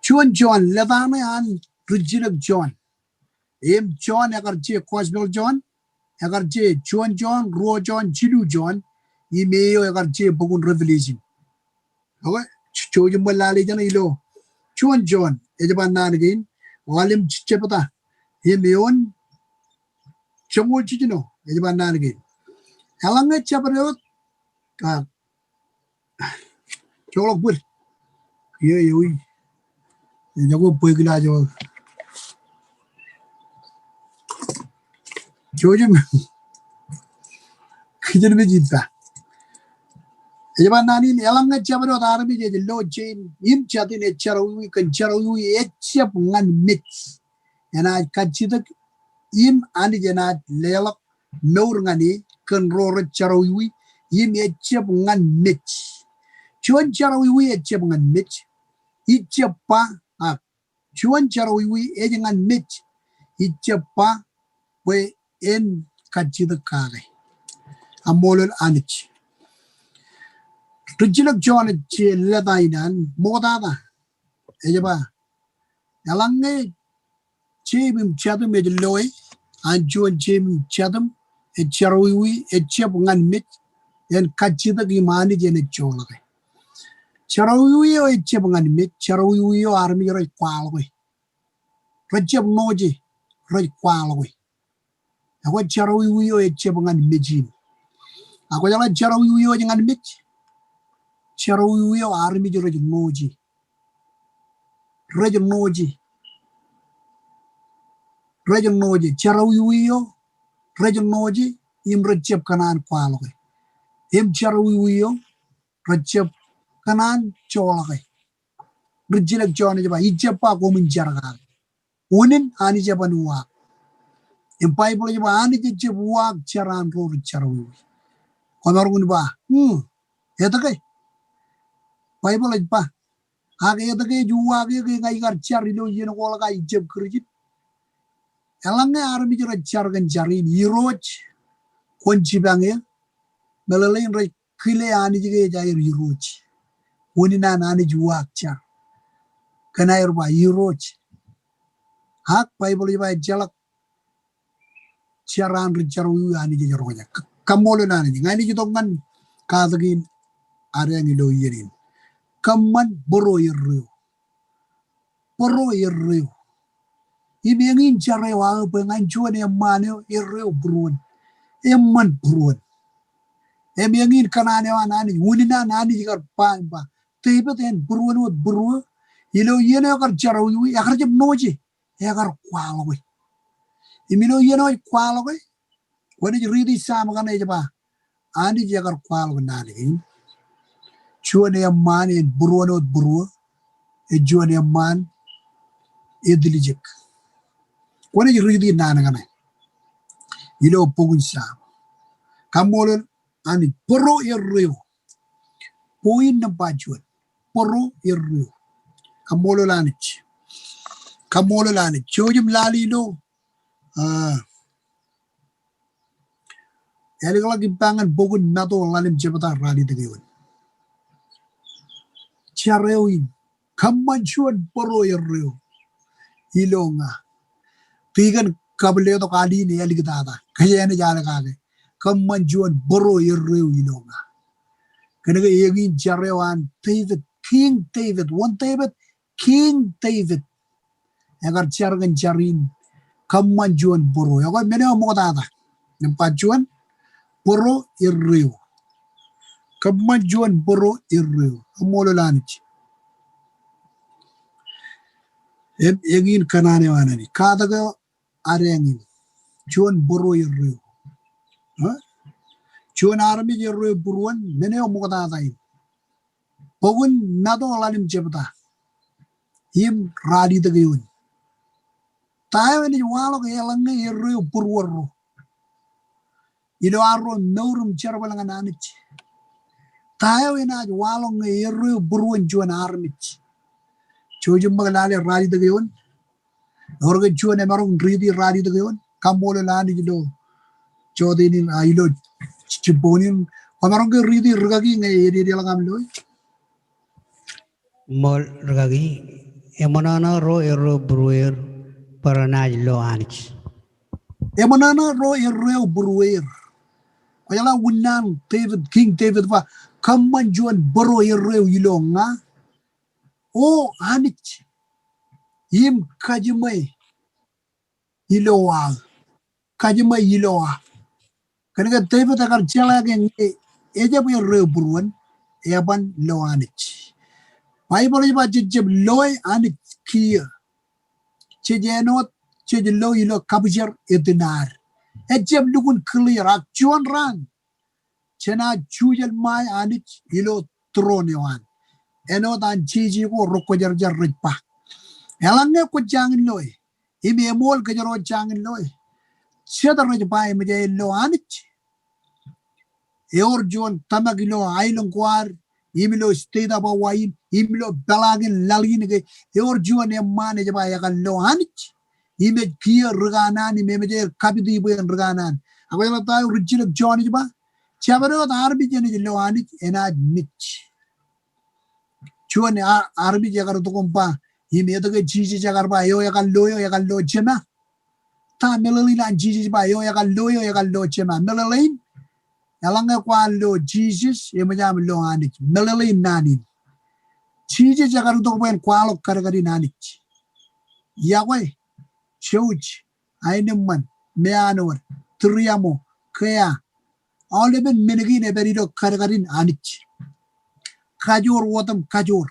Juon John, lōta ṇe an rijjilōk John. Im John ekar je Gospel John, ekar je juon John, ruo John, jilu John, im eo ekar je bok in Revelation. Okay, jouj im ṃōk lale jān ilo juon John, ej ba naan kein, ḷalem jebta, im eoon joñoul jiljino, ej ba naan kein. Eḷaññe jabdewōt, ka, joḷọk bōd. Eo, eo, eo. Ejako bwe kila jo. Jouj im. Kijenmej ippa. Ej ba naan in, eḷaññe jabdewōt armej ej lo jein im jatin ej jerọwiwi kōn jerọwiwi ejjab ñan mej, enaaj kajjitōk im Anij enaaj leḷọk mour ñan e kōn ro rej jerọwiwi im ejjab ñan mej. Juon jerọwiwi ejjab ñan mej. Ij jab ba, ak juon jerọwiwi ej ñan mej. Ij jab ba bwe en kajjitōk kake. Kaṃṃoolol Anij. Rijjilōk John ej je lōta in an ṃoktata. Ej ba, eḷaññe jeim im jatim ej loe, an juon jeim im jatim ej jerọwiwi ejjab ñan mej, en kajjitōk im Anij enaaj joḷọke. Jerọwiwi eo ejjab ñan mej, jerọwiwi eo armej rej kwaḷọke. Rejjab ṇooje, rej kwaḷọke. Ekwe jerọwiwi eo ejjab ñan mej in. Ak kwōjeḷā jerọwiwi eo ej ñan mej? Jerọwiwi eo armej rej ṇooje. Rej ṇooje. Rej ṇooje. Jerọwiwi eo rej ṇooje im rejjab kōṇaan kwaḷọke. Im jerọwiwi eo rejjab kōṇaan joḷọke. Rijjilōk John ej ba, ij jab ba koṃwin jar kake. Unin Anij eban uwaak. Im Baibōḷ ej ba Anij ejjab uwaak jar an ro rej jerọwiwi. Kwōmaroñ in ba, hmm, etke? Baibōḷ ej ba, ak etke ej uwaak eō ke ña ikar jar ilo iien ko ḷọk aō ijab Kūrjin? Eḷaññe armej rej jar kōn jar in, Irooj, kwōn jipañ eō. Meḷeḷein rej kile Anij ke ej aer Irooj. Unin an Anij uwaak jar kōn aer ba Irooj. Ak Baibōḷ ej ba ejjeḷọk jar an ri jerọwiwi Anij ej roñjake. Kaṃṃoolol Anij. Ña inaaj itok ñan katak in adeañ ilo iien in. Kōṃṃan bōro erreo. Bōro erreo. Im eñin jar eo aō bwe ñan juon eṃṃaan eo erreo būruon. Eṃṃan būruon. Im eñin kōṇaan eo an Anij, unin an Anij kar ba im ba, Devid en būruon wōt būruō. Ilo iien eo ekar jerọwiwi, ekar jab ṇooje, ekar kwaḷọke. Im ilo iien eo ej kwaḷọke, kwōnaaj riiti Sam kaṇe ej ba, Anij ekar kwaḷọk naan kein. Juon eṃṃaan en būruon wōt būruō, ej juon eṃṃaan etiljek. Kwōnaaj riiti naan kaṇe ilo bok in Sam. Kaṃṃoolol Anij, bōro erreo. Point nōṃba juon. Bōro erreo. Kaṃṃoolol Anij. Kaṃṃoolol Anij. Jouj im lale ilo, ah, Ālikḷọk ippa ñan bok in Matu ḷalem jebta ralitōk eoon. Jar eo in, kōṃṃan juon bōro erreo ilo ña. Tikōn kab letok al in āliktata. Kōjeañ naaj al kake. Kōṃṃan juon bōro erreo ilo ña. Kōnke eñin jar eo an Devid, King Devid, wōn Devid, King Devid. Ekar jar kōn jar in, kōṃṃan juon bōro. Ekwe men eo ṃoktata. Nōṃba juon, bōro erreo. Kōṃṃan juon bōro erreo. Kaṃṃoolol Anij. Im eñin kōṇaan eo an Anij. Katak eo adeañ in. Juon bōro erreo. Ha? Juon armej erreo būruon, men eo ṃoktata in. Bok in Matu ḷalem jebta im ralitōk eoon. Ta eo enaaj waḷọk eḷaññe erreo būruōrro ilo arro mour im jerbal ñan Anij? Ta eo enaaj waḷọk ñe erreo būruon juon armej? Jouj im ṃōk lale ralitōk eoon. Ewōr ke juon emaroñ riiti ralitōk eoon? Kaṃṃoolol Anij ilo jota in, a, ilo jibboñ in. Kwōmaroñ ke riiti rikaki ñe ededeḷọk aṃ loe? Ṃool rikaki. Eṃōṇōṇō ro erreo būrueir bwe renaaj lo Anij. Eṃōṇōṇō ro erreo būrueir. Kwōjeḷā unin an David, King David ba, kōṃṃan juon bōro erreo ilo ña, O Anij, im kajiṃwe ilo aō. Kajiṃwe ilo aō. Kōnke David ekar jeḷā ke ñe ejab erreo būruon, eban lo Anij. Baibōḷ ej ba jej jab loe Anij kiiō. Jej āinwōt, jej lo ilo kabwijer etin ad. Ejab lukkuun clear ak juon raan jenaaj jujel ṃae Anij ilo tūroon eo an. Āinwōt an jeje ko rekwōjarjar rej ba, eḷaññe kwōj jañin loe, im eṃool kōjro jañin loe, jet rej ba eṃōj aer lo Anij. Ewōr juon tōmak ilo aelōñ ko ad, im ilo state of Hawaii in, im ilo peḷaakin laḷ in ke, ewōr juon eṃṃaan ej ba ekar lo Anij. Im ej kiiō ri kanaan, im eṃōj aer kapiti bwe en ri kanaan. Ak kwōjeḷā ta eo rijjilōk Jon ej ba, jabdewōt armej enaaj lo Anij, enaaj mej. Juon a-, armej ekar itok im ba, im etke Jisōs ekar ba, eo ekar lo eō, ekar lo Jema? Ta meḷeḷein an Jisōs ba, eo ekar lo eō, ekar lo Jema? Meḷeḷein, eḷaññe kwaar lo Jisōs, eṃōj aṃ lo Anij. Meḷeḷein naan in. Jisōs ekar itok bwe en kwaḷọk kadkadin Anij. Iọkwe, jouj, aenōṃṃan, meanwōd, tūriaṃo, kea, aolepen men kein ej pād ilo kadkadin Anij. Kajoor otemkajoor.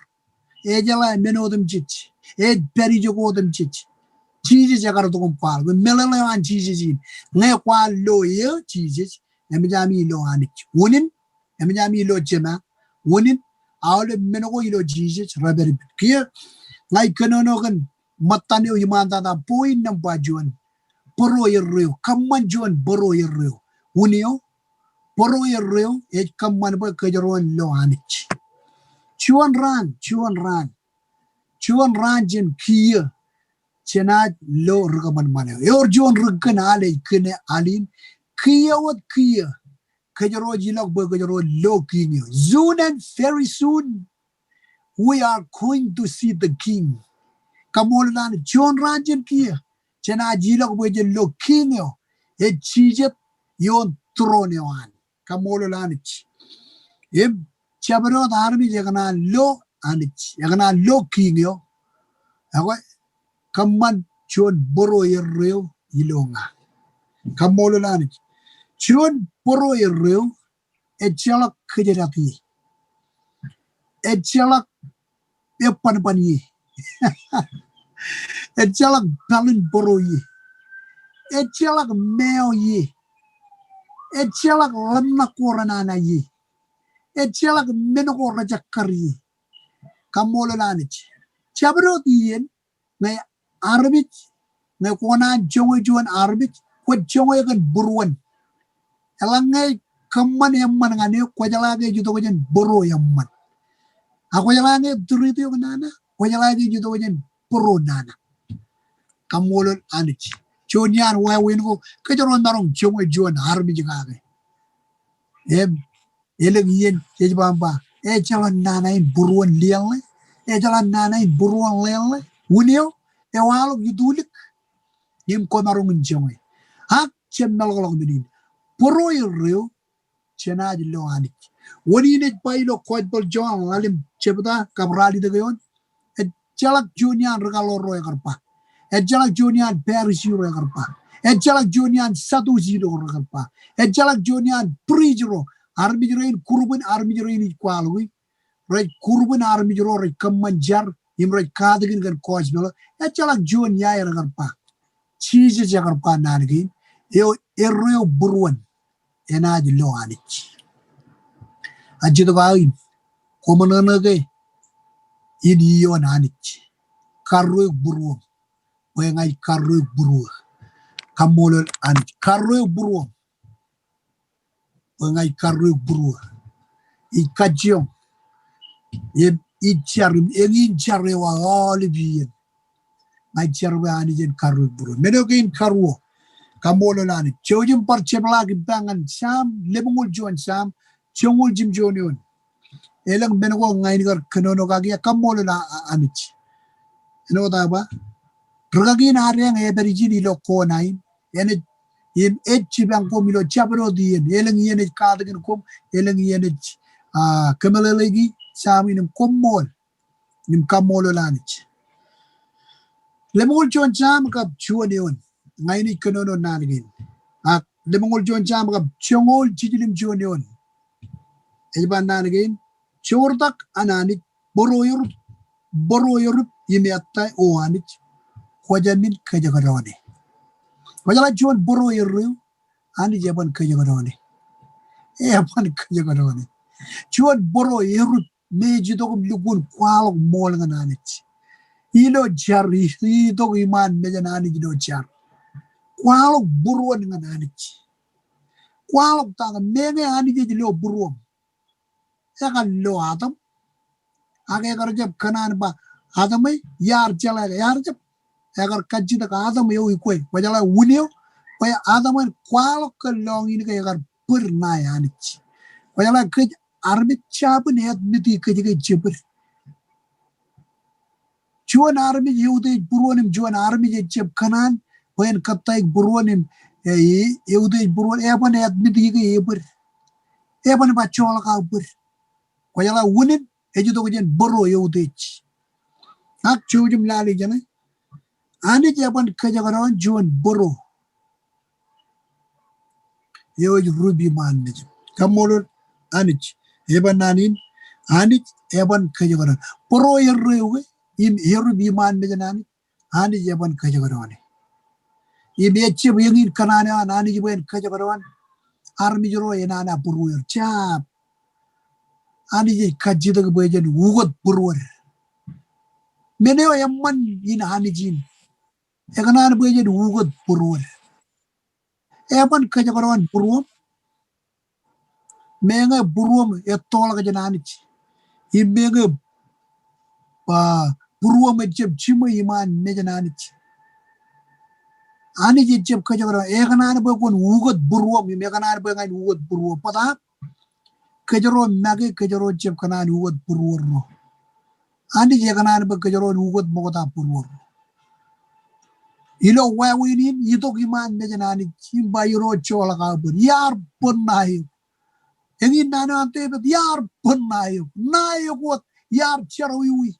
Ejeḷā men otemjej. Ej pād ijoko otemjej. Jisōs ekar itok im kwaḷọk. Meḷeḷe eo an Jisōs in. Ñe kwaar lo eō Jisōs, eṃōj ami lo Anij. Unin, eṃōj ami lo Jema. Unin, aolep men ko ilo Jisōs rej pād ippād. Kiiō, ña ij kōnono kōn ṃōttan eo iṃaantata, point number juon. Bōro erreo, kōṃṃan juon bōro erreo. Unin eo, bōro erreo ej kōṃṃan bwe kōjro en lo Anij. Juon raan, juon raan. Juon raan jān kiiō jenaaj lo ri kōṃanṃan eo. Ewōr juon ri kōn al ej kōn al in, kiiō wōt kiiō kōjro ej ilọk bwe kōjro lo King eo. Soon and very soon, we are going to see the King. Kaṃṃoolol Anij, juon raan jān kiiō jenaaj ilọk bwe jen lo King eo ej jijet ioon tūroon eo an. Kaṃṃoolol Anij. Im, jabdewōt armej ekōṇaan lo Anij, ekōṇaan lo King eo. Ekwe, kōṃṃan juon bōro erreo ilo ña. Kaṃṃoolol Anij. Juon bōro erreo, ejjeḷọk kōjdat ie. Ejjeḷọk ebanban ie. Ejjeḷọk paḷin bōro ie. Ejjeḷọk meo ie. Ejjeḷọk ḷōmṇak ko renana ie. Ejjeḷọk men ko rejekkar ie. Kaṃṃoolol Anij. Jabdewōt iien, ñe armej, ñe kwō naan joñe juon armej, kwōj joñe kōn būruon. Eḷaññe kōṃṃan eṃṃan ñan eō, kwōjeḷā ke ej itok jān bōro eṃṃan. Ak kwōjeḷā ñe ej tūrito eok nana, kwōjeḷā ke ej itok jān bōro nana. Kaṃṃoolol Anij. Juon iaan wāween ko, kōjro maroñ joñe juon armej kake. Im, elōñ iien, jej ba im ba, ejjeḷọk nana in būruon lieḷe, ejjeḷọk nana in būruon lieḷe, unin eo, ewaḷọk itulik, im kwōmaroñ in joñe. Ak jab meḷọkḷọk men in. Bōro erreo, jenaaj lo Anij. Wōn in ej ba ilo Gospel Jon ḷalem jebta kab ralitōk eoon, ejjeḷọk juon iaan ri kaḷoor ro ekar ba. Ejjeḷọk juon iaan Parisi ro ekar ba. Ejjeḷọk juon iaan Sadusi ro ekar ba. Ejjeḷọk juon iaan priest ro. Armej rein, group in armej rein ij kwaḷọki. Rej group in armej ro rej kōṃṃan jar im rej katakin kōn gospel. Ejjeḷọk juon iaer ekar ba. Jisōs ekar ba naan kein. Eo erreo būruon enaaj lo Anij. Ak jet ko aō in, kwō ṃōṇōṇō ke in ioon Anij. Karreoik būruoṃ, bwe ña ij karreoik būruō. Kaṃṃoolol Anij. Karreoik būruoṃ, bwe ña ij karreoik būruō. Ij kajjioñ. Im ij jar, im eñin jar eo aō aolep iien. Ña ij jar bwe Anij en karreoik būruō. Men eo kein karuo. Kaṃṃoolol Anij. Jouj im bar jepḷaak ippa ñan Sam, lemñoul juon Sam, joñoul jimjuon eoon. Elōñ men ko ña in kar kōnono kaki, kaṃṃoolol A-, A-, Anij. Āinwōt aō ba, rūkaki in ad eñ ej pād ijin ilo ko ṇa in. Enaaj, im ej jipañ koṃ ilo jabdewōt iien. Elōñ iien ej katakin koṃ, elōñ iien ej, ah, kōmeḷeḷeiki Sam in im koṃṃool. Im kaṃṃoolol Anij. Lemñoul juon Sam kab juon eoon. Ña in ij kōnono naan kein. Ak lemñoul juon Sam kab joñoul jiljilimjuon eoon. Ej ba naan kein. Joortak an Anij, bōro erup, bōro erup im ettā O Anij, kwō jāmin kōjekdọọne. Kwō jeḷā juon bōro erreo, Anij eban kōjekdọọne. Eban kōjekdọọne. Juon bōro erup me ej itok im lukkuun kwaḷọk ṃool ñan Anij. Ilo jar, i-, itok iṃaan mejān Anij ilo jar. Kwaḷọk būruon ñan Anij. Kwaḷọk ta ke, meñe Anij ej lo būruōṃ. Ekar lo Adam. Ak ekar jab kōṇaan ba Adam e, iar jeḷā ke, iar jab. Ekar kajjitōk Adam eo ikwe. Kwō jeḷā unin eo, bwe Adam en kwaḷọk ke lọñiin ke ekar bōd ṇae Anij. Kwō jeḷā kōj armej jabōn admit-i kōj ke jebōd. Juon armej eutiej būruon im juon armej ejjab kōṇaan bwe en kōttāik būruon im, e, e, eutiej būruon, eban admit-i ke ebōd. Eban ba joḷọk aō bōd. Kwō jeḷā unin ej itok jān bōro eutiej. Ak jouj im lale jeṇe. Anij eban kōjekdọọn juon bōro eo ej rup iṃaan mejān. Kaṃṃoolol Anij. Eban naan in, Anij eban kōjekdọọn. Bōro erreo ke, im erup iṃaan mejān Anij, Anij eban kōjekdọọne. Im ejjab eñin kōṇaan eo an Anij bwe en kōjekdọọn armej ro enana būruer. Jab. Anij ej kajjitōk bwe jen ukōt būruod. Men eo eṃṃan in Anij in. Ekōṇaan bwe jen ukōt būruod. Eban kōjekdọọn būruōṃ. Meñe būruōṃ ettoḷọk jān Anij. Im meñe, ah, būruōṃ ejjab jiṃwe iṃaan mejān Anij. Anij ejjab kōjekdọọn. Ekōṇaan bwe kwōn ukōt būruōṃ. Im ekōṇaan bwe ña in ukōt būruōṃ. Bōtab kōjro make, kōjro jab kōṇaan ukōt būruod ro. Anij ekōṇaan bwe kōjro en ukōt ṃokta būruod ro. Ilo wāween in, itok iṃaan mejān Anij, im ba ro joḷọk aō bōd. Iar bōd ṇae eok. Eñin naan eo an Devid, iar bōd ṇae eok. Ṇae eok wōt, iar jerọwiwi.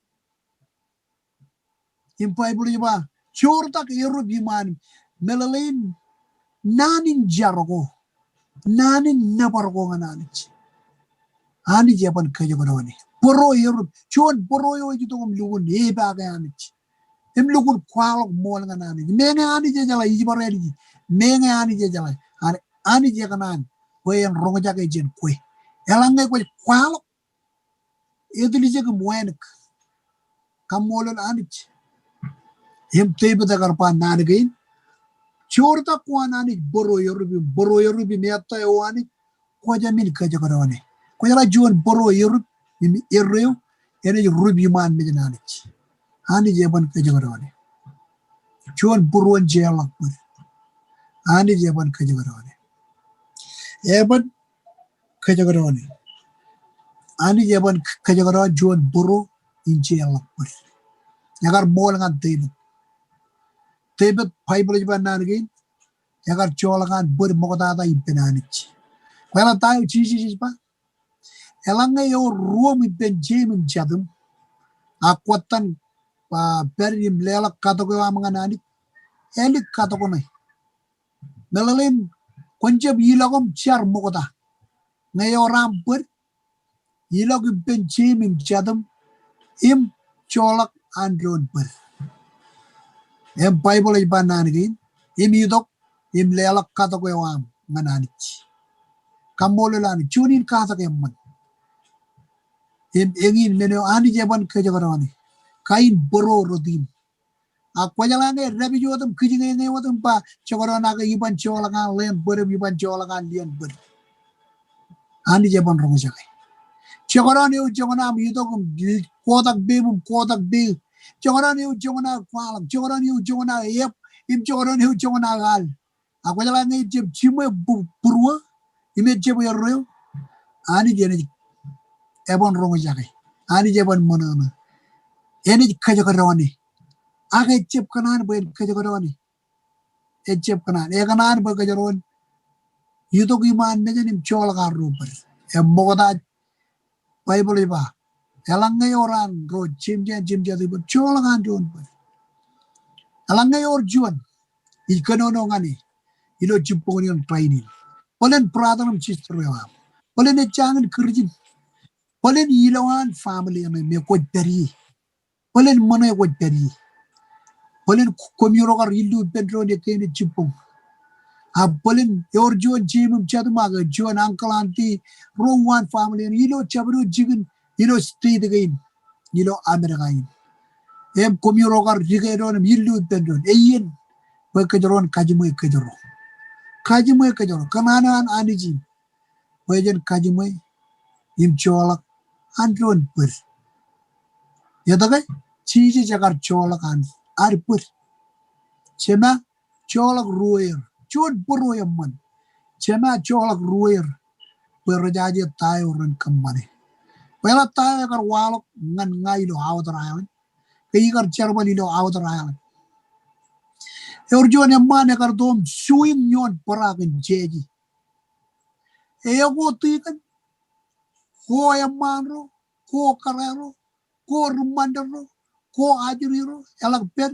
Im Baibōḷ ej ba, joortak erup iṃaan, meḷeḷein naan in jar ko, naan in nōbar ko ñan Anij. Anij eban kōjekdọọne. Bōro erup, juon bōro eo ej itok im lukkuun epaake Anij. Im lukkuun kwaḷọk ṃool ñan Anij. Meñe Anij ejeḷā, ij bar āliji. Meñe Anij ejeḷā. An-, Anij ekōṇaan bwe en roñjake jān kwe. Eḷaññe kwōj kwaḷọk, etiljek im wānōk. Kaṃṃoolol Anij. Im Devid ekar ba naan kein. Joortak ko an Anij bōro erup im, bōro erup im ettā O Anij, kwō jāmin kōjekdọọne. Kwō jeḷā juon bōro erup im erreo, enaaj rup iṃaan mejān Anij. Anij eban kōjekdọọne. Juon būruon jeorḷọk bōd. Anij eban kōjekdọọne. Eban kōjekdọọne. Anij eban kōjekdọọn juon bōro in jeorḷọk bōd. Ekar ṃool ñan Devid. Devid, Baibōḷ ej ba naan kein, ekar joḷọk an bōd ṃoktata ippān Anij. Kwōjeḷā ta eo Jisōs ej ba? Eḷaññe ewōr ruōṃ ippān jeiṃ im jatūṃ, ak kwōttan, ah, pād im leḷọk katok eo aṃ ñan Anij, ālik katok ṇe. Meḷeḷein kwōn jab ilọk im jar ṃokta. Ñe ewōr aṃ bōd, ilọk ippān jeiṃ im jatūṃ, im joḷọk an doon bōd. Im Baibōḷ ej ba naan kein, im itok, im leḷọk katok eo aṃ ñan Anij. Kaṃṃoolol Anij, juon in katak eṃṃan. Im eñin men eo Anij eban kōjekdọọne. Kain bōro rot in. Ak kwōjeḷā ñe dāpij wōt im kijñeñe wōt im ba, jekdọọn ake iban joḷọk an leen bōd im iban joḷọk an leen bōd. Anij eban roñjake. Jekdọọn eo joñan aṃ itok im kotak peiṃ im kotak peiṃ. Jekdọọn eo joñan aō kwaḷọk. Jekdọọn eo joñan aō ep. Im jekdọọn eo joñan aō al. Ak kwōjeḷā ñe ejjab jiṃwe bū-, būruō im ejjab erreo, Anij enaaj eban roñjake. Anij eban ṃōṇōṇō. Enaaj kōjekdọọne. Ak ejjab kōṇaan bwe en kōjekdọọne. Ejjab kōṇaan. Ekōṇaan bwe kōjro en itok iṃaan mejān im joḷọk arro bōd. Eṃṃokta Baibōḷ ej ba, eḷaññe ewōr an ro jemjean jemjatibōd, joḷọk an doon bōd. Eḷaññe ewōr juon ij kōnono ñan e ilo jibboñōn in rainin, bōlen brother im sister eo aṃ, bōlen ejjañin Kūrjin, bōlen ilowaan family eo me kwōj pād ie, bōlen ṃōṇe kwōj pād ie, bōlen koṃiro kar illu ippān doon ekkā ej jibboñ, a bōlen ewōr juon jeiṃ im jatūṃ ak juon uncle, auntie, ro uwaan family eo aṃ ilo jabdewōt jikin ilo state kein, ilo Amerika in, im koṃiro kar dike doon im illu ippān doon, iien bwe kōjro en kajiṃwe kōjro. Kajiṃwe kōjro. Kōṇaan eo an Anij in bwe jen kajiṃwe im joḷọk an doon bōd. Etke? Jisōs ekar joḷọk an ad bōd. Jema, joḷọk ruōer. Juon būruō eṃṃan. Jema, joḷọk ruōer bwe rejaje ta eo ren kōṃṃane. Bwe eḷap ta eo ekar waḷọk ñan ña ilo outer island, ke ikar jerbal ilo outer island. Ewōr juon eṃṃaan ekar itok im swim ioon bōra kōn jeje. Eo ko tikōn, ko eṃṃaan ro, ko kōrā ro, ko ri ṃanit ro, ko ajri ro, eḷak pād,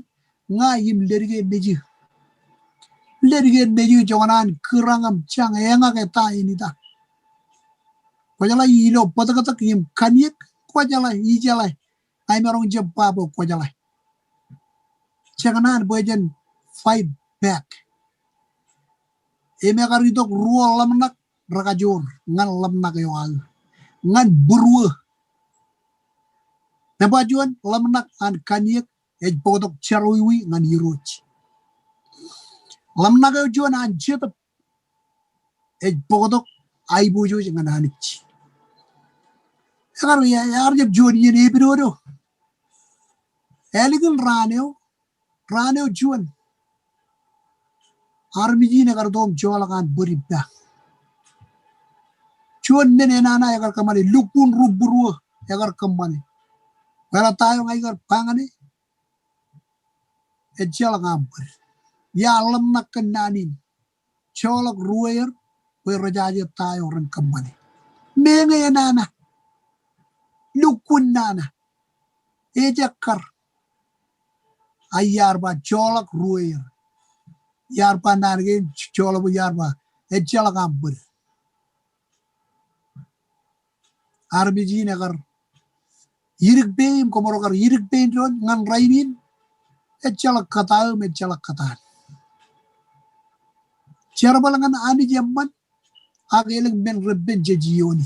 ña im leddik e nejū. Leddik e nejū joñan an kūrañ im jañ eñak eta en ita. Kwōjeḷā ilo bōtōktōk im kaniōk, kwōjeḷā, ijeḷā, ña imaroñ jab ba bwe kwōjeḷā. Jekōṇaan bwe jen fight back. Im ekar itok ruo ḷōmṇak rekajoor ñan ḷōmṇak eo aō. Ñan būruō. Nōṃba juon, ḷōmṇak an kaniōk ej bōktok jerọwiwi ñan Irooj. Ḷōmṇak eo juon an Jetōb ej bōktok aiboojoj ñan Anij. Ekar, ekar jab juon iien epidodo. Ālikin raan eo, raan eo juon, armej in ekar itok im joḷọk an bōd ippa. Juon men enana ekar kōṃṃane, lukkuun ri būruō ekar kōṃṃane. Bwe eḷap ta eo ña ikar ba ñan e, ejjeḷọk aṃ bōd. Ia ḷōmṇak kōn naan in. Joḷọk ruōer bwe rejaje ta eo ren kōṃṃane. Meñe enana. Lukkuun nana. Ejekkar. A iar ba joḷọk ruōer. Iar ba naan kein joḷọk, iar ba ejjeḷọk aṃ bōd. Armej in ekar idik pein, koṃro kar idik pein doon ñan rainin, ejjeḷọk kōtaan, ejjeḷọk kōtaan. Jerbal ñan Anij eṃṃan, ak elōñ men repen jej iiooni.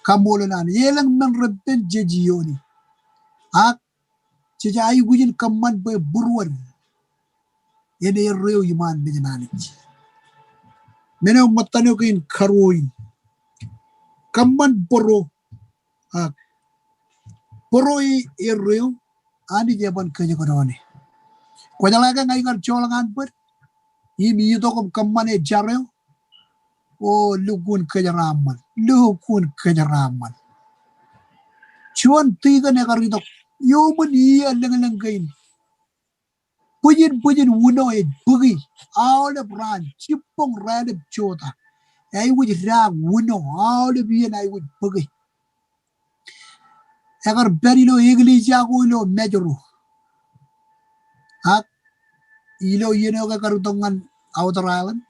Kaṃṃoolol Anij, elōñ men repen jej iiooni. Ak jej aikuj in kōṃṃan bwe būruod en erreo iṃaan mejān Anij. Men eo ṃōttan eo kein karuo in. Kōṃṃan bōro, ak bōro e erreo, Anij eban kōjekdọọn e. Kwōjeḷā ke ña ikar joḷọk an bōd im itok im kōṃṃane jar eo, o, lukkuun kōjeraaṃṃan, lukkuun kōjeraaṃṃan. Juon tikōn ekar itok iuṃwin iiō lōñlōñ kein. Bwijin, bwijin uno ej bōki. Aolep raan, jibboñ raelep jota. Aikuj daak uno, aolep iien aikuj bōki. Ekar pād ilo eklejia ko ilo Mājro. Ak ilo iien eo ke ekar itok ñan outer island,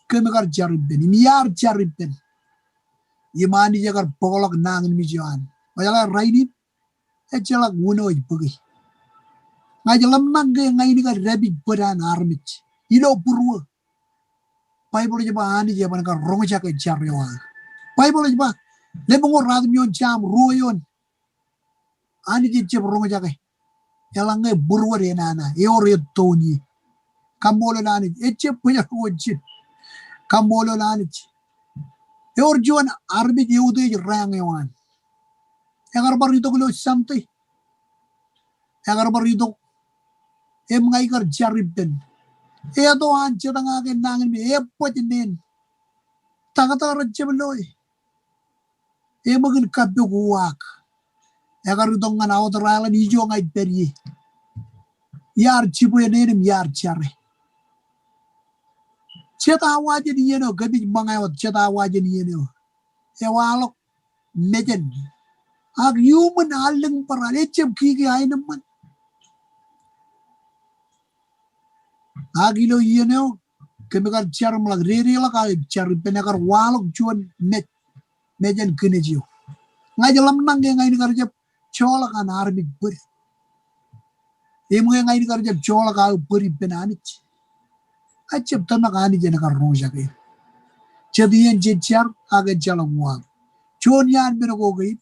kōm kar jar ippān, im iar jar ippān. Im Anij ekar bōkḷọk nañinmej eo an. Kwōjeḷā rainin, ejjeḷọk uno ej bōki. Ña ij ḷōmṇak ke ña in kar dāpij bōd an armej ilo būruō. Baibōḷ ej ba Anij eban kar roñjake jar eo aō. Baibōḷ ej ba, lemñoul ratimjuon jaṃ ruo eoon, Anij ejjab roñjake. Eḷaññe būruod enana, ewōr ettoon ie. Kaṃṃoolol Anij, ejjab bōjrak wōt ijin. Kaṃṃoolol Anij. Ewōr juon armej eutiej raeñ eo an. Ekar bar itok ilo Sunday. Ekar bar itok. Im ña ikar jar ippān. Eto an jitōñake nañinmej, ebōj neen. Taktō rej jab loe. Eṃōk in kappok uwaak. Ekar itok ñan outer island, ijo ña ij pād ie. Iar jibwe neen im iar jare. Jet awa jān iien eo, kōmij ṃōñā wōt, jet awa jān iien eo. Ewaḷọk mejān. Ak iuṃwin allōñ bar al, ejjab kiki aenōṃṃan. Ak ilo iien eo, kōm kar jar im ḷak dedeḷọk aō jar ippān, ekar waḷọk juon mej, mejān kinej eo. Ña ij ḷōmṇak ke ña in kar jab joḷọk an armej bōd. Im ke ña in kar jab joḷọk aō bōd ippān Anij, ij jab tōmak Anij en kar roñjake. Jet iien jej jar ak ejjeḷọk uwaak. Juon iaan men ko kein,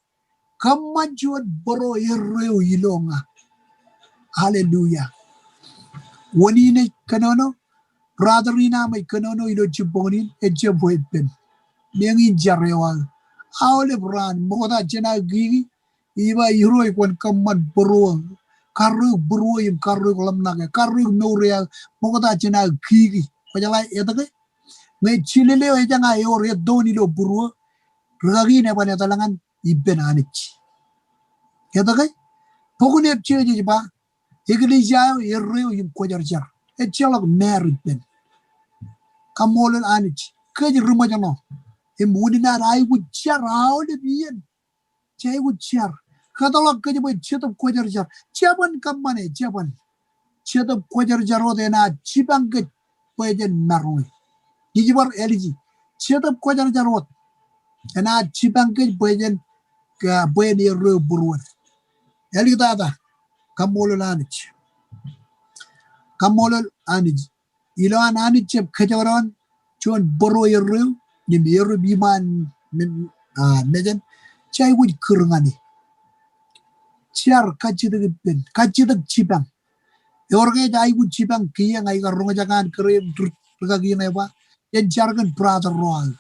kōṃṃan juon bōro erreo ilo ña. Hallelujah. Wōn in ej kōnono, brother in aṃ ej kōnono ilo jibboñ in, ejjab weeppān. Meñe in jar eo aō. Aolep raan, ṃokta jān aō kiki, ij ba Irooj kwōn kōṃṃan būruō. Karreoik būruō im karreoik ḷōmṇak e, karreoik mour e aō, ṃokta jān aō kiki. Kwōjeḷā etke? Ñe jilel eo ejaña ewōr ettoon ilo būruō, rikaki in eban etal ñan ippān Anij. Etke? Bok in Epesōs ej ba, eklejia eo erreo im kwōjarjar. Ejjeḷọk meir ippān. Kaṃṃoolol Anij. Kōj ri ṃōjṇọ im unin ad aikuj jar aolep iien. Jej aikuj jar. Kōtḷọk kōj bwe Jetōb Kwōjarjar. Jeban kōṃṃane, jeban. Jetōb Kwōjarjar wōt enaaj jipañ kōj bwe jen maroñ e. Ij bar āliji. Jetōb Kwōjarjar wōt enaaj jipañ kōj bwe jen, bwe en erreo būruod. Āliktata. Kaṃṃoolol Anij. Kaṃṃoolol Anij. Ilowaan Anij jab kōjekdọọn juon bōro erreo, im erup iṃaan me-, ah, mejān, jej aikuj kūr ñan e. Jar kajjitōk ippān, kajjitōk jipañ. Ewōr ke ej aikuj jipañ kiiō ña ikar roñjake an kōrā im ri-, rikaki in ej ba, jen jar kōn brother ro aō.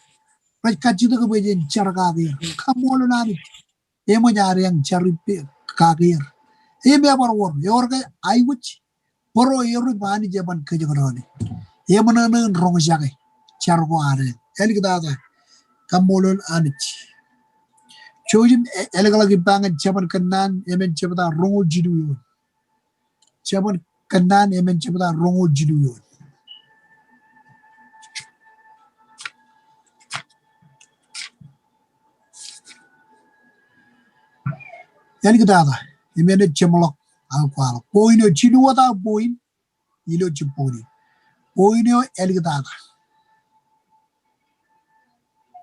Rej kajjitōk bwe jen jar kake er. Kaṃṃoolol Anij. Eṃōj ad eañ jar ippān kake er. Im ebar wōr, ewōr ke aikuj, bōro erup Anij eban kōjekdọọn e. Eṃōṇōṇō in roñjake jar ko ad eañ. Āliktata. Kaṃṃoolol Anij. Jouj im e-, ālōkḷọk ippa ñan Jabōn Kōnnaan, emān jebta roñoul jilu eoon. Jabōn Kōnnaan, emān jebta roñoul jilu eoon. Āliktata, im enaaj jeṃḷọk aō kwaḷọk. Point eo, jilu wōt aō point ilo jibboñ in. Point eo āliktata.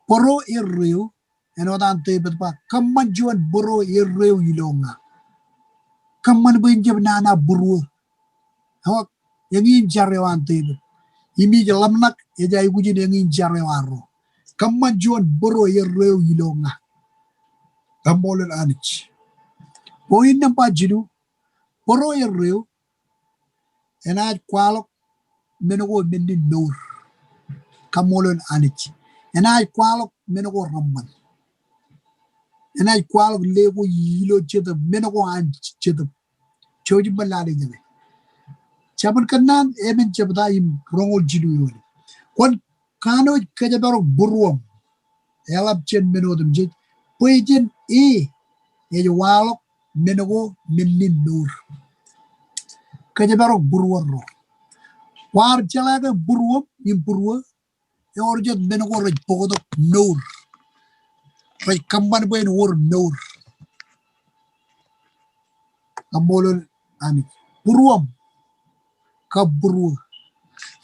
Bōro erreo, āinwōt an Devid ba, kōṃṃan juon bōro erreo ilo ña. Kōṃṃan bwe en jab nana būruō. Ewōr, eñin jar eo an Devid. Im ij ḷōmṇak, ej aikuj in eñin jar eo arro. Kōṃṃan juon bōro erreo ilo ña. Kaṃṃoolol Anij. Point nōṃba jilu, bōro erreo, enaaj kwaḷọk men ko menin mour. Kaṃṃoolol Anij. Enaaj kwaḷọk men ko reṃṃan. Enaaj kwaḷọk le ko ilo Jetōb, men ko an Jetōb. Jouj im bar lale ijeṇe. Jabōn Kōnnaan, emān jebta im roñoul jilu eoon. Kwōn kanooj kōjparok būruōṃ. Eḷap jān men otemjej, bwe jān e ej waḷọk men ko menin mour. Kōjparok būruō ro. Kwaar jeḷā ke būruōṃ im būruō, ewōr jet men ko rej bōktok mour. Rej kōṃṃan bwe en wōr mour. Kaṃṃoolol Anij. Būruōṃ kab būruō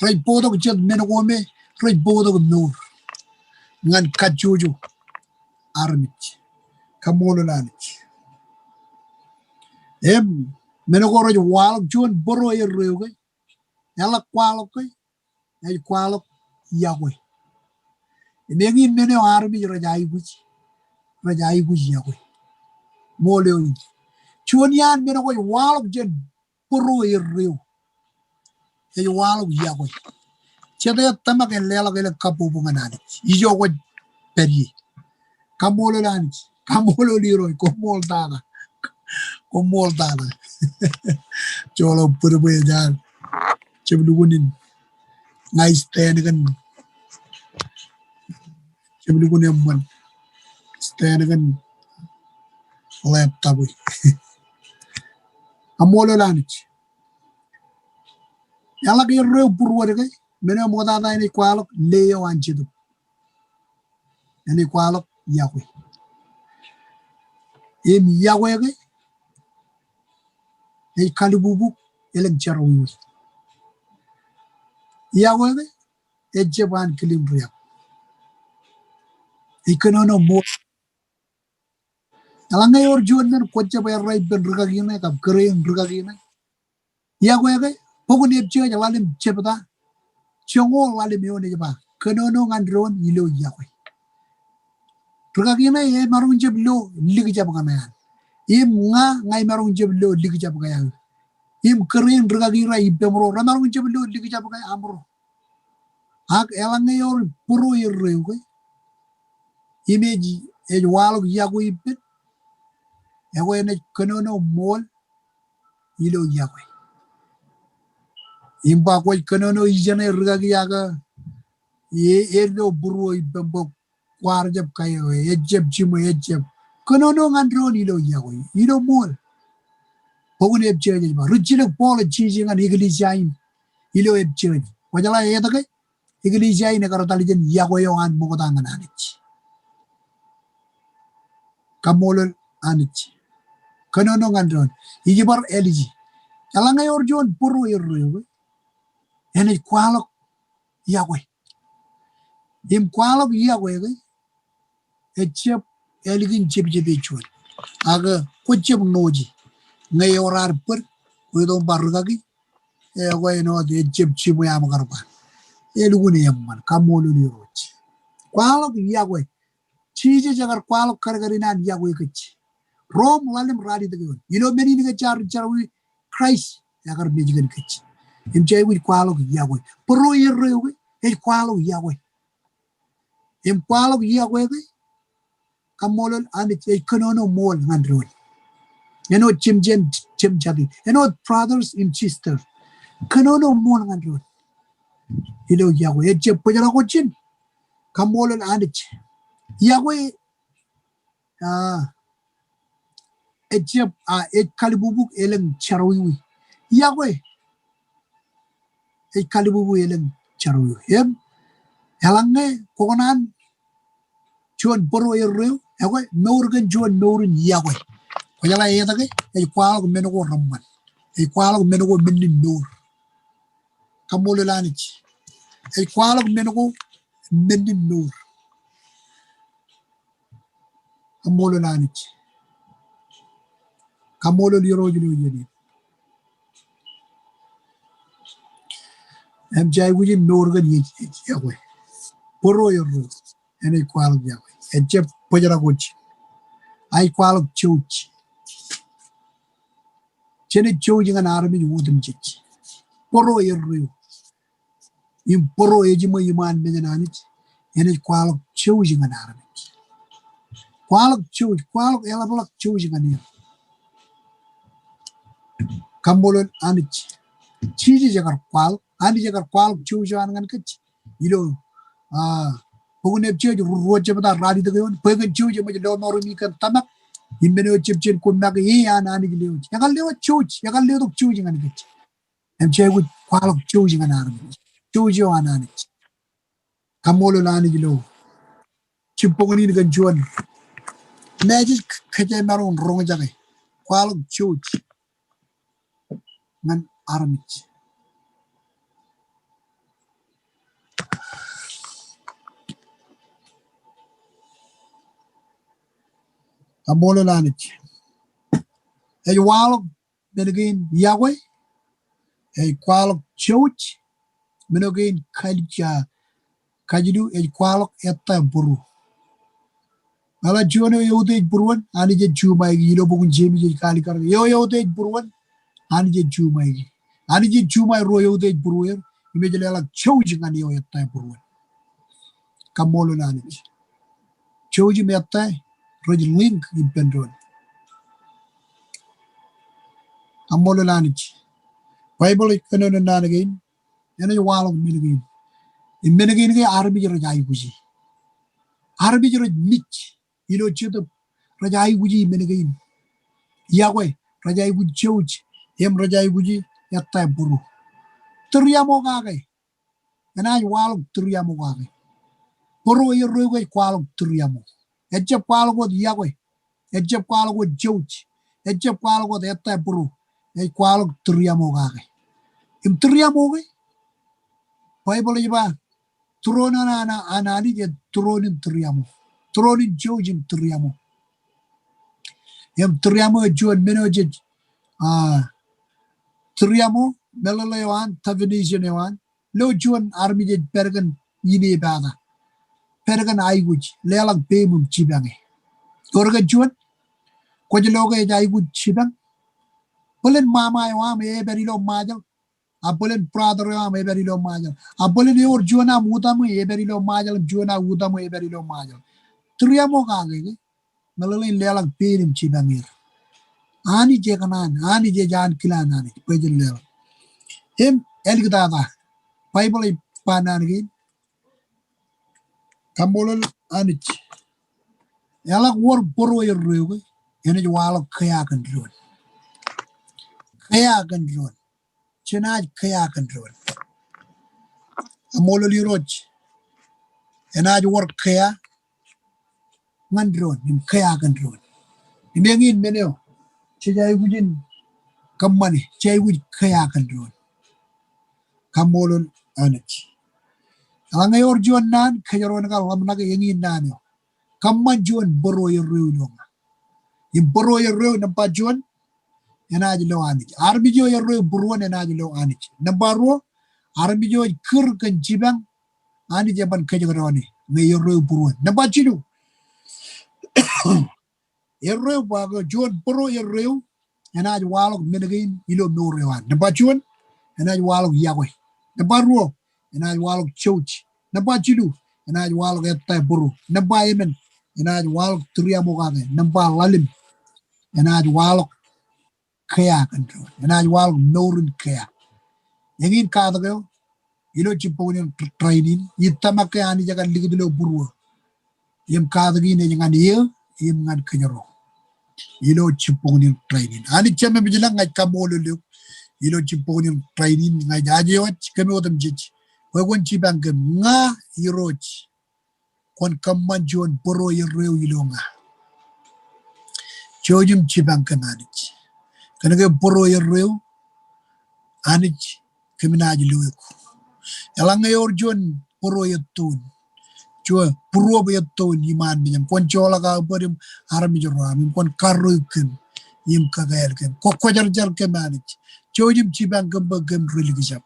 rej bōktok jet men ko me rej bōktok mour ñan kajjojo armej. Kaṃṃoolol Anij. Im men ko rej waḷọk juon bōro erreo ke, eḷak kwaḷọk ke, ej kwaḷọk yokwe. Im eñin men eo armej rej aikuj, rej aikuj yokwe. Ṃool eo in. Juon iaan men ko ej waḷọk jān bōro erreo ej waḷọk yokwe. Jete ej tōmak en leḷọk elōñ kabbokbok ñan Anij ijo kwōj pād ie. Kaṃṃoolol Anij. Kaṃṃoolol Irooj. Koṃṃool tata. Koṃṃool tata. Joḷọk bōd bwe ej al jab lukkuun in Ña ij stand kōn, jab lukkuun eṃṃan, stand kōn laptop e. Kaṃṃoolol Anij. Eḷak erreo būruod ke, men eo ṃoktata enaaj kwaḷọk le eo an Jetōb. Enaaj kwaḷọk iọkwe. Im iọkwe ke ej kalbubuk elōñ jerọwiwi. Iọkwe ke ejjab an kilim riab. Ej kōnono ṃool. Eḷaññe ewōr juon men kwōjjab errā ippān rūkaki ṇe kab kōrā in rūkaki ṇe, iọkwe ke bok in Epesōs ḷalem jebta joñoul ḷalem eoon ej ba, kōnono ñan doon ilo iọkwe. Rūkaki ṇe emaroñ jab lo likjab ñan ean. Im ña, ña imaroñ jab lo likjab ke eaō. Im kōrā in rūkaki ro ippāmro remaroñ jab lo likjab ke aṃro. Ak eḷaññe ewōr būro erreo ke, im ej, ej waḷọk iọkwe ippān, ekwe enaaj kōnono ṃool ilo iọkwe. Im ba kwōj kōnono ijeṇe rūkaki ak e, eddo būruo ippān bwe kwaar jab kaiō, ejjab jiṃwe, ejjab. Kōnono ñan doon ilo iọkwe, ilo ṃool. Bok in Epesōs ej ba, ri jilōk Paul ej jeje ñan eklejia in ilo Epesōs. Kwōjeḷā etke? Eklejia in ekar etal jān iọkwe eo an ṃokta ñan Anij. Kaṃṃoolol Anij. Kōnono ñan doon. Ij bar āliji. Eḷaññe ewōr juon būro erreo ke, enaaj kwaḷọk iọkwe. Im kwaḷọk iọkwe ke ejjab ālikin jepjepe juon. Ak kwōjjab ṇooji. Ñe ewōr ad bōd, kwōj itok im ba rūkaki, ekwe āinwōt ejjab jiṃwe aṃ kar ba. Elukkuun eṃṃan, kaṃṃoolol Irooj. Kwaḷọk iọkwe. Jisōs ekar kwaḷọk kadkad in an iọkwe kōj. Rom ḷalem ralitōk eoon. Ilo men in kōj ar jerọwiwi, Kraist ekar mej kōn kōj. Im jej aikuj kwaḷọk iọkwe. Būro erreo ke ej kwaḷọk iọkwe. Im kwaḷọk iọkwe ke, kaṃṃoolol Anij, ej kōnono ṃool ñan doon. Āinwōt jemjein, jemjati. Āinwōt brothers im sisters. Kōnono ṃool ñan doon. Ilo iọkwe, ejjab bōjrak wōt ijin. Kaṃṃoolol Anij. Iọkwe, ah, ejjab, ah, ej kalbubuk elōñ jerọwiwi. Iọkwe ej kalbubuk elōñ jerọwiwi. Im eḷaññe kwō kōṇaan juon būro erreo, ekwe mour kōn juon mour in iọkwe. Kwōjeḷā etke? Ej kwaḷọk men ko reṃṃan. Ej kwaḷọk men ko menninmour. Kaṃṃoolol Anij. Ej kwaḷọk men ko menninmour. Kaṃṃoolol Anij. Kaṃṃoolol Irooj ilo iien in. Im jej aikuj in mour kōn iọkwe. Būro erreo. Enaaj kwaḷọk iọkwe. Ejjab bōjrak wōt ijin. Ij kwaḷọk jouj. Jenaaj jouj ñan armej otemjej. Būro erreo. Im būro ejiṃwe iṃaan mejān Anij, enaaj kwaḷọk jouj ñan armej. Kwaḷọk jouj, kwaḷọk eḷapḷọk jouj ñan er. Kaṃṃoolol Anij. Jisōs ekar kwaḷọk, Anij ekar kwaḷọk jouj eo an ñan kōj. Ilo, ah, bok in Epesōs ruo jebta ralitōk eoon, bwe kōn jouj eṃōj lọmọọr im ikōn tōmak, im men eo ejjab jen koṃ make e an Anij lewōj. Ekar lewōj jouj, ekar letok jouj ñan kōj. Im jej aikuj kwaḷọk jouj ñan armej. Jouj eo an Anij. Kaṃṃoolol Anij ilo jibboñ in kōn juon message kōj emaroñ roñjake. Kwaḷọk jouj ñan armej. Kaṃṃoolol Anij. Ej waḷọk men kein iọkwe, ej kwaḷọk jouj, men kein kajju, kajju ej kwaḷọk ettā būruō. Ña ḷak juon eo eutiej būruon, Anij ej juṃae e, ilo bok in Jemes ej kaalikkar, eo eutiej būruon, Anij ej juṃae e. Anij ej juṃae ruo eutiej būrueir, im ej leḷọk jouj ñan eo ettā būruon. Kaṃṃoolol Anij. Jouj im ettā rej link ippān doon. Kaṃṃoolol Anij. Baibōḷ ej kōnono naan kein, enaaj waḷọk men kein. Im men kein ke armej rej aikuji. Armej rej mej ilo Jetōb, rej aikuji men kein. Iọkwe, rej aikuj jouj, im rej aikuji ettā būru. Tūriaṃo kake. Enaaj waḷọk tūriaṃo kake. Būro erreo ke ej kwaḷọk tūriaṃo. Ejjab kwaḷọk wōt iọkwe. Ejjab kwaḷọk wōt jouj. Ejjab kwaḷọk wōt ettā būru. Ej kwaḷọk tūriaṃo kake. Im tūriaṃo ke, Baibōḷ ej ba, tūroon an, an, an Anij ej tūroon in tūriaṃo. Tūroon in jouj im tūriaṃo. Im tūriaṃo ej juon men eo jej, ah, tūriaṃo, meḷeḷe eo an, definition eo an, lo juon armej ej pād kōn inepata, pād kōn aikuj, leḷọk peiṃ im jipañe. Ewōr ke juon, kwōj lo ke ej aikuj jipañ? Bōlen ṃaṃa eo aṃ ej pād ilo Ṃajeḷ, a bōlen brother eo aṃ ej pād ilo Ṃajeḷ, a bōlen ewōr juon aṃ utaṃwe ej pād ilo Ṃajeḷ, juon aṃ utaṃwe ej pād ilo Ṃajeḷ. Tūriaṃo kake ke, meḷeḷein leḷọk pein im jipañ er. Anij ekōṇaan, Anij ej ankilaan Anij, bwe jen leḷọk. Im āliktata, Baibōḷ ej ba naan kein. Kaṃṃoolol Anij. Eḷak wōr būro erreo ke, enaaj waḷọk kea kōn doon. Kea kōn doon. Jenaaj kea kōn doon. Kaṃṃoolol Irooj. Enaaj wōr kea ñan doon, im kea kōn doon. Im eñin men eo jej aikuj in kōṃṃane, jej aikuj kea kōn doon. Kaṃṃoolol Anij. Eḷaññe ewōr juon naan, kōjro en kar ḷōmṇak eñin naan eo. Kōṃṃan juon būro erreo ilo ña. Im būro erreo nōṃba juon, enaaj lo Anij. Armej eo erreo būruon enaaj lo Anij. Nōṃba ruo, armej eo ej kūr kōn jipañ, Anij eban kōjekdọọn e, ñe erreo būruon. Nōṃba jilu, erreo ba ke juon būro erreo, enaaj waḷọk men kein ilo mour eo an. Nōṃba juon, enaaj waḷọk iọkwe. Nōṃba ruo, enaaj waḷọk jouj. Nōṃba jilu, enaaj waḷọk ettā būru. Nōṃba emān, enaaj waḷọk tūriaṃo kake. Nōṃba ḷalem, enaaj waḷọk kea kōn doon. Enaaj waḷọk mour in kea. Eñin katak eo, ilo jibboñōn in rainin, ij tōmak ke Anij ekar likūt ilo būruō. Im katak in ej ñan eō, im ñan kōjro. Ilo jibboñōn in rainin. Anij Jemem ilañ, ña ij kaṃṃoolol eok. Ilo jibboñōn in rainin, ña ij aje wōj, kōm otemjej. Bwe kwōn jipañ kōm, ña Irooj. Kwōn kōṃṃan juon būro erreo ilo ña. Jouj im jipañ kōm Anij. Kōnke būro erreo, Anij, kōm naaj lo eok. Eḷaññe ewōr juon būro ettoon, juon būruōb ettoon iṃaan mejaṃ, kwōn joḷọk aō bōd im armej ro aṃ, im kwōn karreoik kōm, im kakāāl kōm. Kwō kwōjarjar kōm Anij. Jouj im jipañ kōm bwe kōm ri likjab.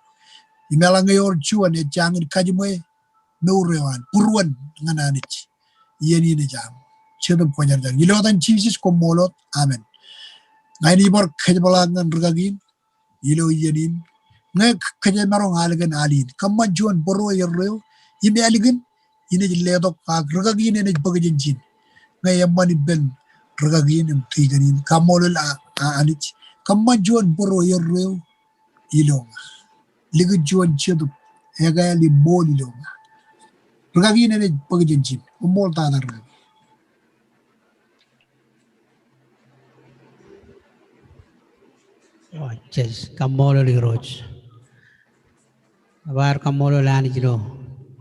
Im eḷaññe ewōr juon ej jañin kajiṃwe mour eo an, būruon ñan Anij. Iien in ej aṃ. Jetōb Kwōjarjar. Ilo etan Jisōs, koṃṃool wōt. Amen. Ña in ij bar kōjepḷaak ñan rūkaki in ilo iien in. Ñe kōjemaroñ al kōn al in, kōṃṃan juon būro erreo im ālikin, inaaj letok ak rūkaki in enaaj bōk jān ijin. Ñe eṃṃan ippān rūkaki in im tijen in, kaṃṃoolol a, a, Anij. Kōṃṃan juon būro erreo ilo ña. Likūt juon jetōb ekāāl im ṃool ilo ña. Rūkaki in enaaj bōk jān ijin. Koṃṃool tata rūkaki. Eo, jej kaṃṃoolol Irooj. Bar kaṃṃoolol Anij ilo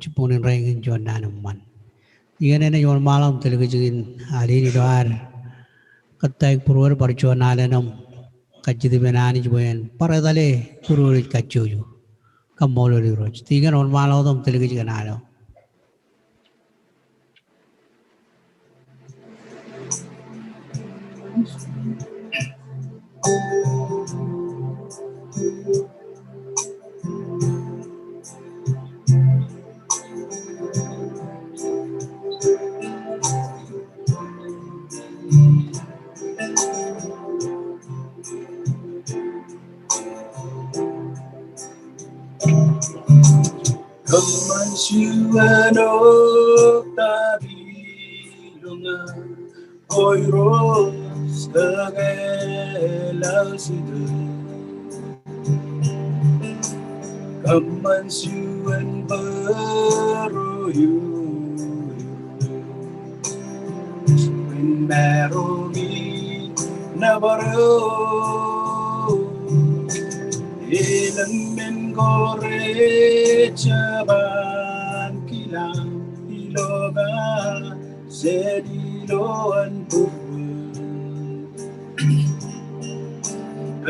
jibboñōn in rainin kōn juon naan eṃṃan. Iien in enaaj wōnṃaanḷọk im tōl kōj kōn al in ilo ad kōttāik būruod, bar juon alen im kajjitōk ippān Anij bwe en bar etale būruod ej kajjojo. Kaṃṃoolol Irooj. Tikōn, wōnṃaanḷọk wōt im tōl kōj kōn al eo. Kōṃṃan juon oktak ilo ña, O Irooj, kōkāāl ḷọk ijin. Kōṃṃan juon bōd bōro eo, bwe en maroñ in nōbar eok. Elōñ men ko rej jab an kilañ ilo ña jān ilo an būruō.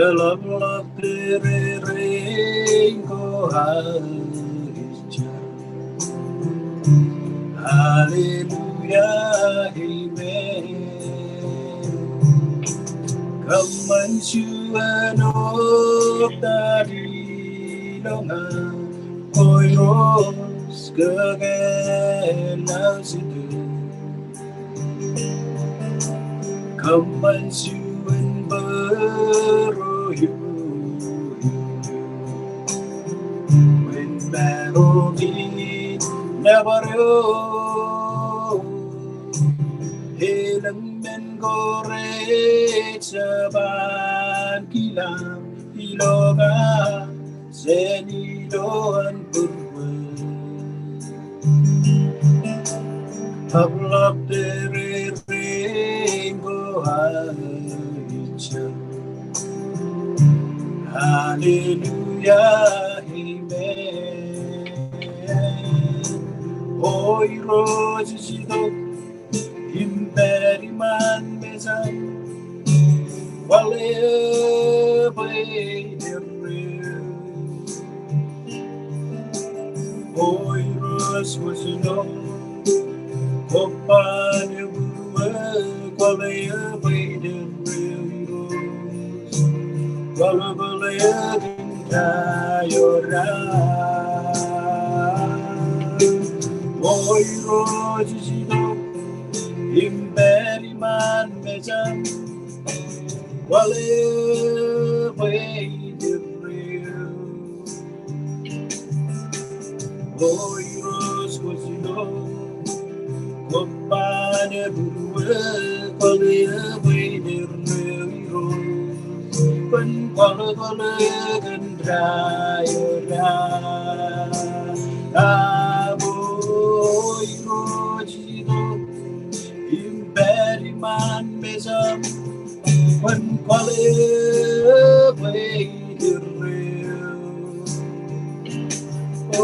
Eḷapḷọk tōrerein ko aō. Hallelujah, amen. Kōṃṃan juon oktak ilo ña, O Irooj kōkāāl ḷọk ijin. Kōṃṃan juon bōro eo, bwe en maroñ in nōbar eok. Elōñ men ko rej jab an kilañ ilo ña jān ilo an būruō. Eḷapḷọk tōrerein ko aō. Hallelujah, amen. O Irooj ij itok im pād iṃaan mejaṃ, kwaḷe bwe iter eō. O Irooj, kwōj jino, kwō ban ebūruō, kwaḷe bwe iter eō Irooj. Kwaḷọk bōlen ta eo raar. O Irooj ij itok im pād iṃaan mejaṃ, kwaḷe bwe iter eō. O Irooj kwōj jino, kwō ban ebūruō, kwaḷe bwe iter eō Irooj. Kwōn kwaḷọk bōlen ta eo raar. Ak O Irooj ij itok im pād iṃaan mejaṃ, kwōn kwaḷe bwe iter eō. O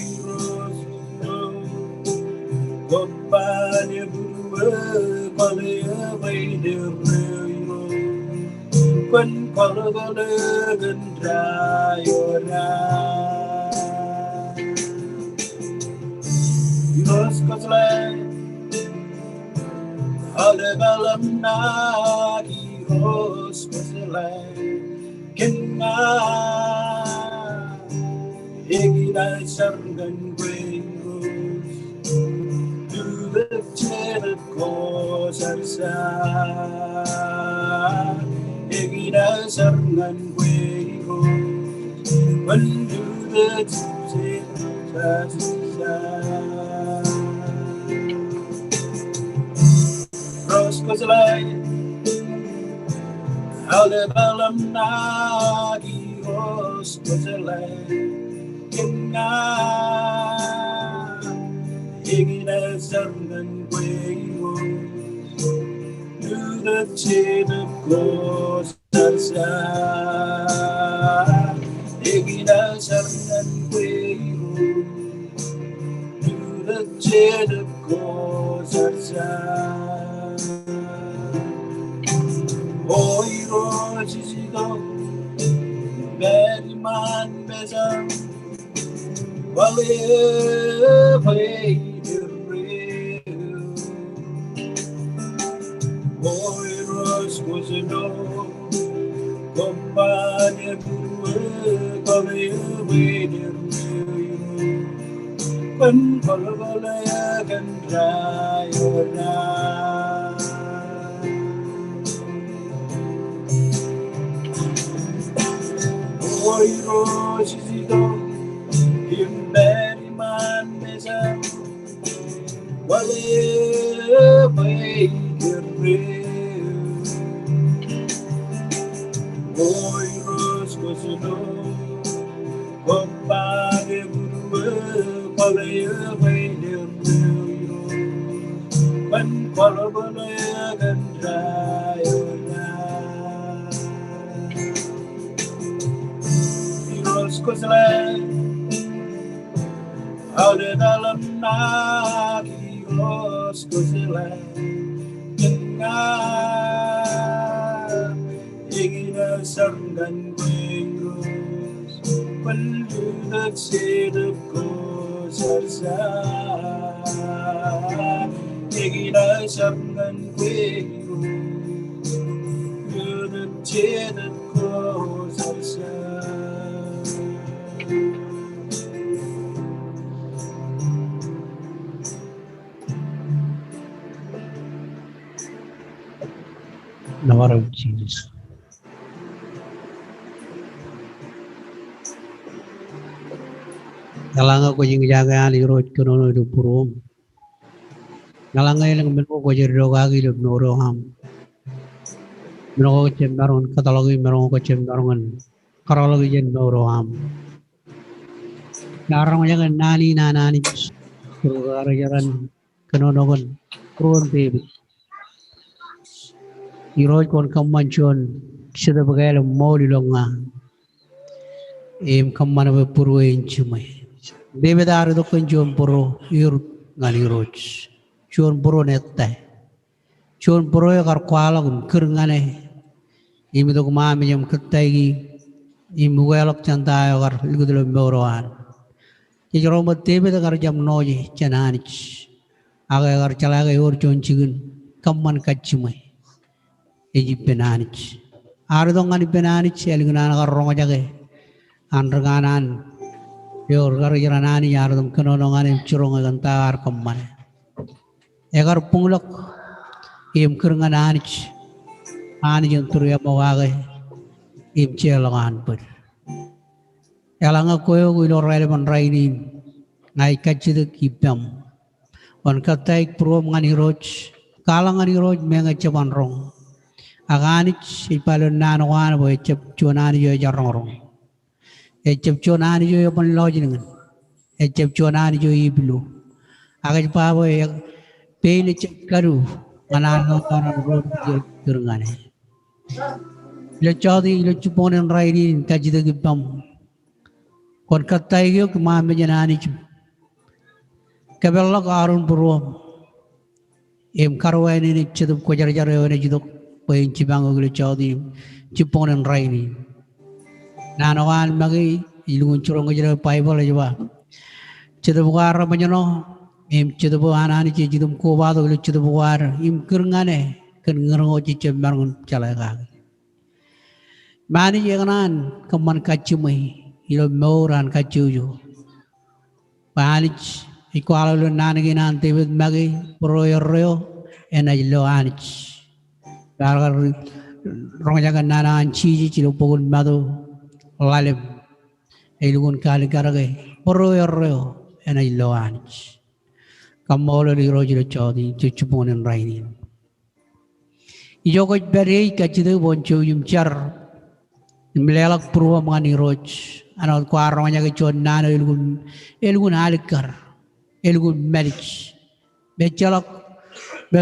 Irooj, kwō ban ebūruō, kwaḷe bwe iter eō Irooj. Kwōn kwaḷọk bōlen ta eo raar. Irooj kwōjeḷā, aolep aḷap ṇa Irooj kwōjeḷā kōn ña. Ikōṇaan jar ñan kwe Irooj, jutak Jetōb ko jar jar. Ikōṇaan jar ñan kwe Irooj, kwōn jutak Jetōb jar jar. Irooj kwōjeḷā, aolep aḷap ṇa Irooj kwōjeḷā kōn ña. Ikōṇaan jar ñan kwe Irooj, jutak Jetōb ko jar jar. Ikōṇaan jar ñan kwe Irooj, jutak Jetōb ko jar jar. O Irooj ij itok im pād iṃaan mejaṃ, kwaḷe bwe iter eō. O Irooj kwō jino, kwō ban ebūruō, kwaḷe bwe iter eō Irooj. Kwōn kwaḷọk bōlen ta eo raar. O Irooj ij itok im pād iṃaan mejaṃ, kwaḷe bwe iter eō. O Irooj kwō jino, kwō ban ebūruō, Nōbar eok Jisōs. Eḷaññe kwōj eñjake an Irooj kōnono ilo būruōṃ, eḷaññe elōñ men ko kwōj eddo kaki ilo mour eo aṃ, men ko kwōj jab maroñ in kōtḷọki, men ko kwōj jab maroñ in kōtḷọki jān mour eo aṃ. Iar roñjake naan in an Anij, kūr karijeran kōnono kōn būruon Devid. Irooj, kwōn kōṃṃan juon jetōb kāālōt ṃool ilo ña im kōṃṃan bwe būruein jiṃwe. Devid ear itok kōn juon būro erut ñan Irooj, juon būro ettā, juon būro eo ekar kwaḷọk im kūr ñan e im itok ṃaamej im kōttāiki im ukeḷọk jān ta eo ekar likūt ilo mour eo an. Jej ro ṃōk Devid ekar jab ṇooje jān Anij, ak ekar jeḷā ke ewōr juon jikin kōṃṃan kajjiṃwe ej ippān Anij. Ear itok ñan ippān Anij ālikin an ekar roñjake an ri kanaan eo ri karijeran Anij ear itok im kōnono ñan e im jiroñ e kōn ta eo ear kōṃṃane. Ekar buñḷọk im kūr ñan Anij, Anij en tūriaṃokake im jeorḷọk an bōd. Eḷaññe kwe eok ilo raelepen rainin, ña ij kajjitōk ippaṃ, kwōn kōttāik būruōṃ ñan Irooj, kwaḷọk ñan Irooj meñe ejjab an roñ. Ak Anij ej ba ilo naan ko an bwe ejjab juon Anij eo ejarroñroñ. Ejjab juon Anij eo eban lọjilñin. Ejjab juon Anij eo epilo. Ak ej ba bwe e, pein ejjab kadu ñan an lọmọọren ro rej kūr ñan e. Ilo jọteen, ilo jibboñōn rainin, kajjitōk ippaṃ, kwōn kōttāik eok ṃaamej in Anij im kōpeḷḷọk aorōk būruōṃ im karuwainene Jetōb Kwōjarjar eo enaaj itok bwe en jipañ eok ilo jọteen im jibboñōn rainin. Naan ko an make ej lukkuun jiroñ kōj ilo Baibōḷ, ej ba, Jetōb ko ad reṃōjṇọ im Jetōb eo an Anij ej itok im kobatok ilo jetōb ko ad im kūr ñan e kōn ñūr ko jejjab maroñ in jeḷā kaki. Im Anij ekōṇaan kōṃṃan kajjiṃwe ilo mour an kajjojo. Bwe Anij ej kwaḷọk ilo naan kein an Devid make, būruo erreo enaaj lo Anij. Iar kar roñjake naan an Jisōs ilo bok in Matu, ḷalem, ej lukkuun kalikkar ke būruo erreo enaaj lo Anij. Kaṃṃoolol Irooj ilo jọteen, ilo jibboñōn rainin. Ijo kwōj pād ie, ij kajjitōk bwe kwōn jouj im jar im leḷọk būruōṃ ñan Irooj. Āinwōt kwaar roñjake juon naan eo elukkuun, elukkuun alikkar, elukkuun mālij. Im ejjeḷọk bwe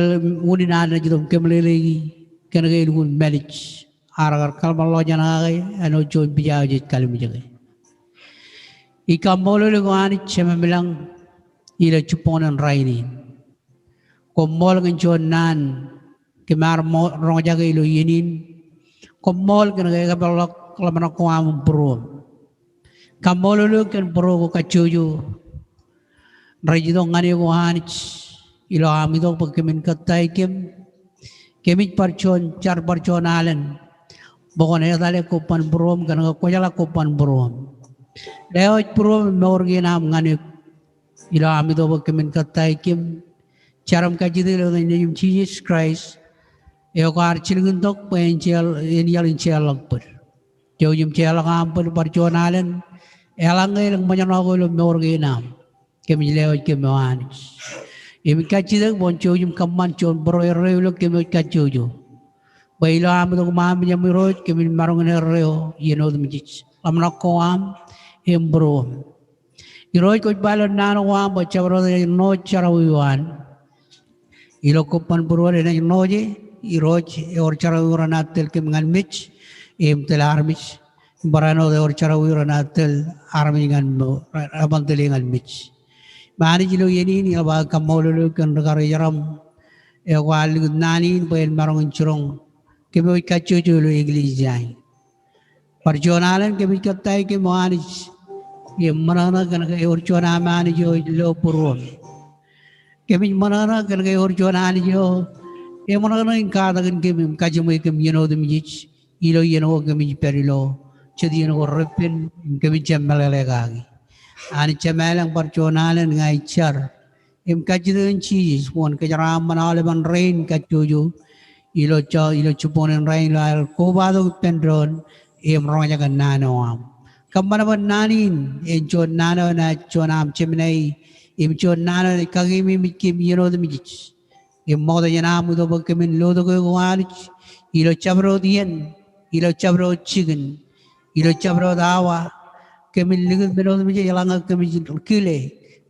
unin an naaj itok im kōmeḷeḷeiki, kōnke elukkuun mālij. Ar kar kōḷmānḷọkjeṇ kake āinwōt juon pija eo jej kalimjeke. Ij kaṃṃoolol eok Anij Jememlañ ilo jibboñōn rainin. Koṃṃool kōn juon naan kōm ar ṃo-, roñjake ilo iien in. Koṃṃool kōn ke ekpeḷḷọk ḷōmṇak ko aṃ im būruōṃ. Kaṃṃoolol eok kōn būruo ko kajjojo rej itok ñan eok, O Anij, ilo am itok bwe kōmin kōttāik kōm. Kōmij bar juon, jar bar juon alen bwe kwōn etale kobban būruōṃ kōn ke kwōjeḷā kobban būruōṃ. Lewōj būruōṃ im mour kein aṃ ñan eok ilo am itok bwe kōmin kōttāik kōm. Jar im kajjitōk ilo etan Nejiṃ Jisōs Kraist, eo kwaar jilkintok bwe en jeor, en iaḷ in jeorḷọk bōd. Jouj im jeorḷọk aṃ bōd bar juon alen, eḷaññe elōñ ṃōjṇọ ko ilo mour kein aṃ. Kōmij lewōj kōm, O Anij. Im kajjitōk bwe kwōn jouj im kōṃṃan juon būruo erreo ilo kōm kajjojo. Bwe ilo am itok ṃaamej im Irooj, kōmin maroñ in erreo iien otemjej. Ḷōmṇak ko aṃ im būruōṃ. Irooj, kwōj ba ilo naan ko aṃ bwe jabdewōt enaaj ṇooje jerọwiwi eo an. Ilo kōban būruon enaaj ṇooje, Irooj, ewōr jerọwiwi ro naaj tōl kōm ñan mej, im tōl armej. Im barāinwōt ewōr jerọwiwi ro naaj tōl armej ñan ṃo, re, reban tōl e ñan mej. Im Anij, ilo iien in, iḷak aō kaṃṃoolol eok kōn rikarijeram eo kwaar likūt naan in bwe en maroñ in jiroñ kōmwōj kajjojo ilo eklejia in. Bar juon alen kōmij kōttāik kōm O Anij im ṃōṇōṇō kōn ke ewōr juon am Anij eo ej lo būruōm. Kōmij ṃōṇōṇō kōn ke ewōr juon Anij eo eṃōṇōṇō in katakin kōm im kajiṃwe kōm iien otemjej ilo iien ko kōmij pād ilo jet iien ko repen im kōmij jab meḷeḷe kaki. Anij Jemem ilañ, bar juon alen ña ij jar im kajjitōk kōn Jisōs bwe kwōn kōjeraaṃṃan aolepen rein kajjojo ilo jibboñōn in rainin ilo aer kobatok ippān doon im roñjake naan eo aṃ. Kōṃṃan bwe naan in en juon naan eo enaaj juon am jemānae im juon naan eo enaaj kakeememej kōm iien otemjej. Im ṃokta jān am itok bwe kōmin lotok eok O Anij ilo jabdewōt iien, ilo jabdewōt jikin, ilo jabdewōt awa, kōmin likūt men otemjej eḷaññe kōmij kile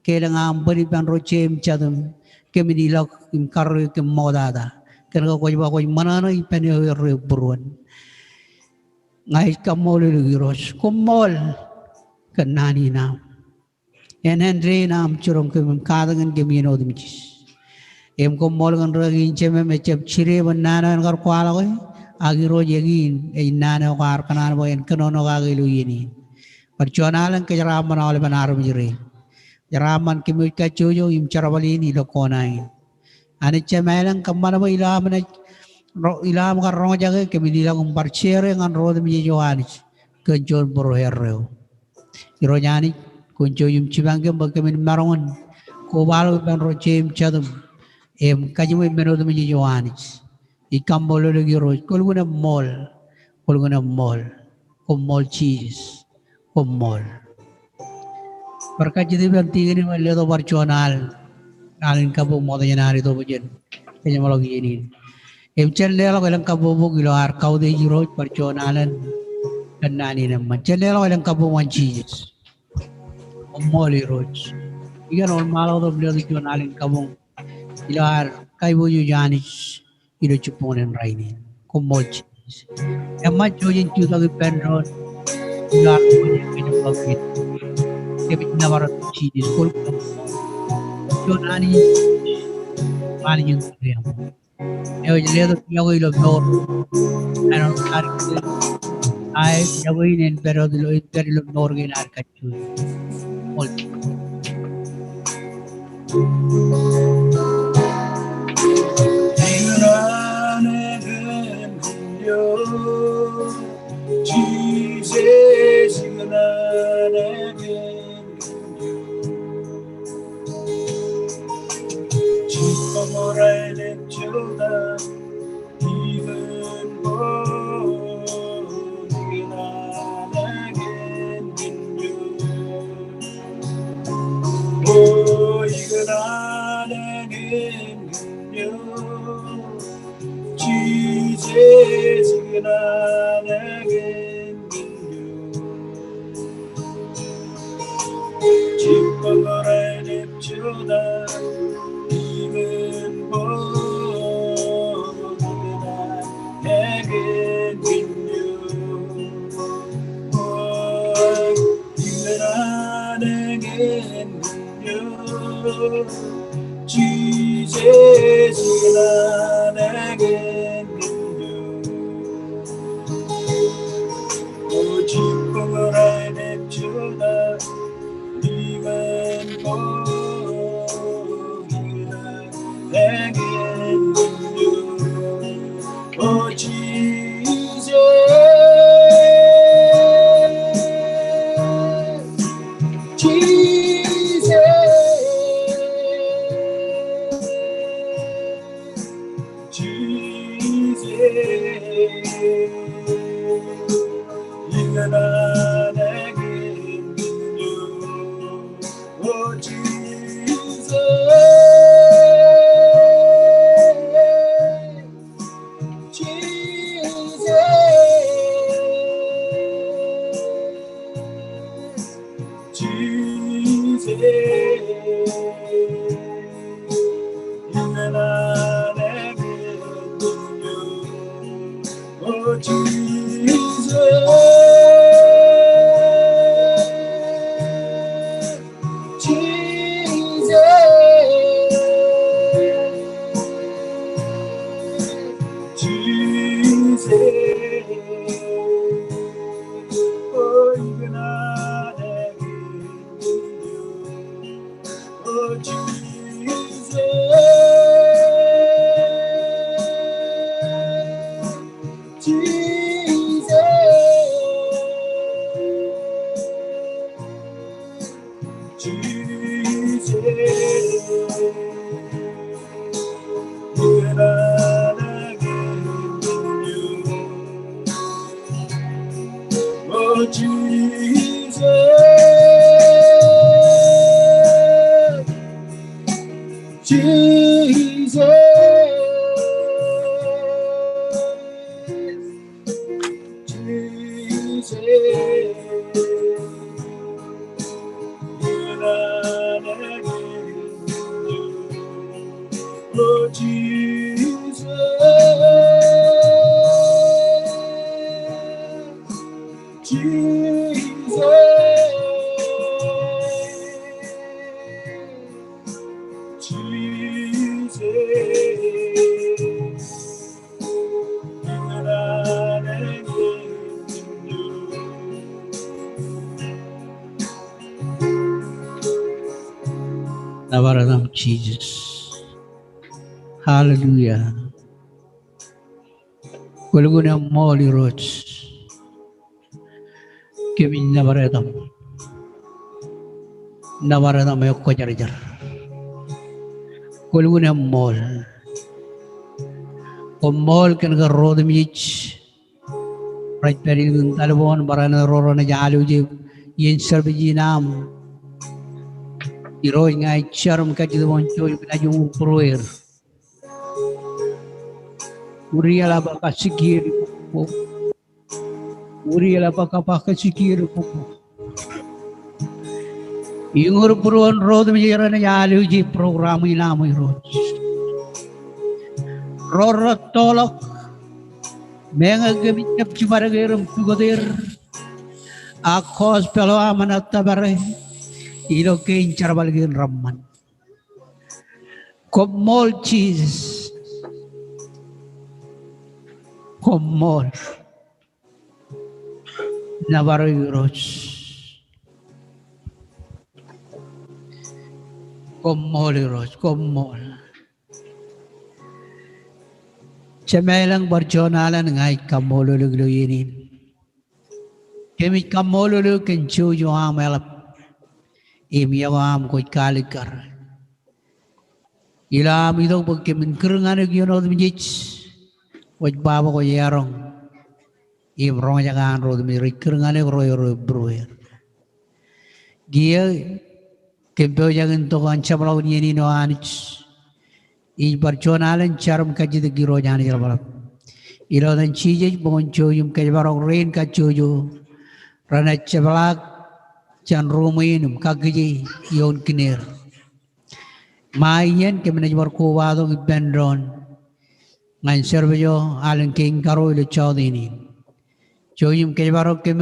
ke elōñ am bōd ippān ro jeim jatūm, kōmin ilọk im karreo kōm ṃoktata. Kōn ke kwōj ba kwōj ṃōṇōṇō ippān eo erreo būruon. Ña ij kaṃṃoolol eok Irooj. Koṃṃool kōn naan in aṃ. Āindein aṃ jiroñ kōm im katakin kōm iien otemjej. Im koṃṃool kōn rikaki in jemem ejjab jide bwe naan eo en kar kwaḷọke, ak Irooj, eñin ej naan eo kwaar kōṇaan bwe en kōnono kake ilo iien in. Bar juon alen kōjeraaṃṃan aolepen armej rein. Jeraaṃṃan kōmwōj kajjojo im jerbal in ilo kona in. Anij Jemem ilañ, kōṃṃan bwe ilo am naaj ro-, ilo am kar roñjake kōmin ilọk im bar share ñan ro otemjej O Anij kōn juon būruerreo. Irooj Anij, kwōn jouj im jipañ kōm bwe kōmin maroñ in kobaḷọk ippān ro jeim jatūm im kajiṃwe men otemjej O Anij. Ij kaṃṃoolol eok Irooj, kwōlukkuun eṃṃool, kwōlukkuun eṃṃool. Koṃṃool Jisōs, koṃṃool. Bar kajjitōk ippān tikōn in bwe en letok bar juon al, al in kabuñ ṃokta jān ad itok bwe jen kōjeṃḷọk iien in. Im jen leḷọk elōñ kabbokbok ilo ad kautiej Irooj bar juon alen kōn naan in eṃṃan. Jen leḷọk elōñ kabbokbok ñan Jisōs. Koṃṃool Irooj. Ikōṇaan wōnṃaanḷọk tok im letok juon al in kabuñ ilo ad kaiboojoj Anij ilo jibboñōn in rainin. Koṃṃool Jisōs. Eṃṃan, jouj im jutak ippān doon ilo ad kōjeṃḷọk iien in. Kōmij nōbar eok Jisōs, kwōlukkuun eṃṃool. Juon Anij, Anij in kōjeṃḷọk. Eo ej letok yokwe ilo mour. Āinwōt ad kiiō, aet, yokwe in en pād ilo, en pād ilo mour kein ad kajjojo. Koṃṃool. Nōbar etaṃ Jisōs. Hallelujah. Kwōlukkuun eṃṃool Irooj. Kōmij nōbar etaṃ. Nōbar etaṃ ekwōjarjar. Kwōlukkuun eṃṃool. Koṃṃool kōn ke ro otemjej rej pād ilikin taḷboon barāinwōt ro renaaj alwōj iien service in aṃ. Irooj ña ij jar im kajjitōk bwe kwōn jouj im kōnono im būrueir. Uriel aba kajjitōk bwe kwōn jouj im kōnono im būrueir. Iñūr būruon ro otemjej renaaj alwōj program in aṃ Irooj. Ro retoḷọk, meñe kōmij jab jibadek er im pukot er, ak gospel eo aṃ enaaj tōpare ilo kein jerbal kein reṃṃan. Koṃṃool Jisōs. Koṃṃool. Nōbar eok Irooj. Koṃṃool Irooj, koṃṃool. Jemem ilañ bar juon alen ña ij kaṃṃoolol eok ilo iien in. Kōmij kaṃṃoolol eok kōn jouj eo aṃ eḷap im iọkwe eo aṃ kwōj kaalikkar. Ilo aṃ itok bwe kōmin kūr ñan eok iien otemjej, kwōj ba bwe kwōj eọroñ im roñjake an ro otemjej rej kūr ñan eok ro eo rej būrueir. Kiiō kōm pojak in tok ñan jeṃḷọkin iien in O Anij. Ij bar juon alen jar im kajjitōk Irooj Anij ḷapḷap. Ilo etan Jisōs bwe kwōn jouj im kōjparok rein kajjojo renaaj jepḷaak jān ruuṃ in im kakkije ioon kiner. Ṃae iien kōm naaj bar kobatok ippān doon ñan service eo alen kein karuo ilo jọteen in. Jouj im kōjparok kōm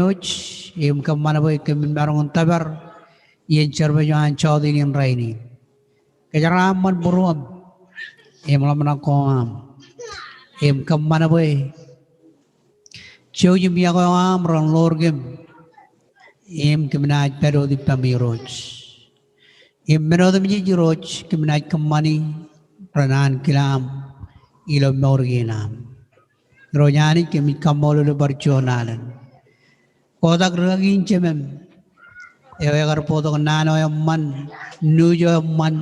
im kōṃṃan bwe kōmin maroñ in tōpar iien service eo an jọteen in rainin. Kōjeraaṃṃan būruōṃ im ḷōmṇak ko aṃ im kōṃṃan bwe jouj im iọkwe eo aṃ ren ḷoor kōm im kōm naaj pād wōt ippaṃ Irooj. Im men otemjej Irooj kōm naaj kōṃṃani ren ankilaṃ ilo mour kein aṃ. Irooj Anij kōmij kaṃṃoolol eok bar juon alen. Kotak rikaki in jemem eo ekar bōktok naan eo eṃṃan, nuuj eo eṃṃan,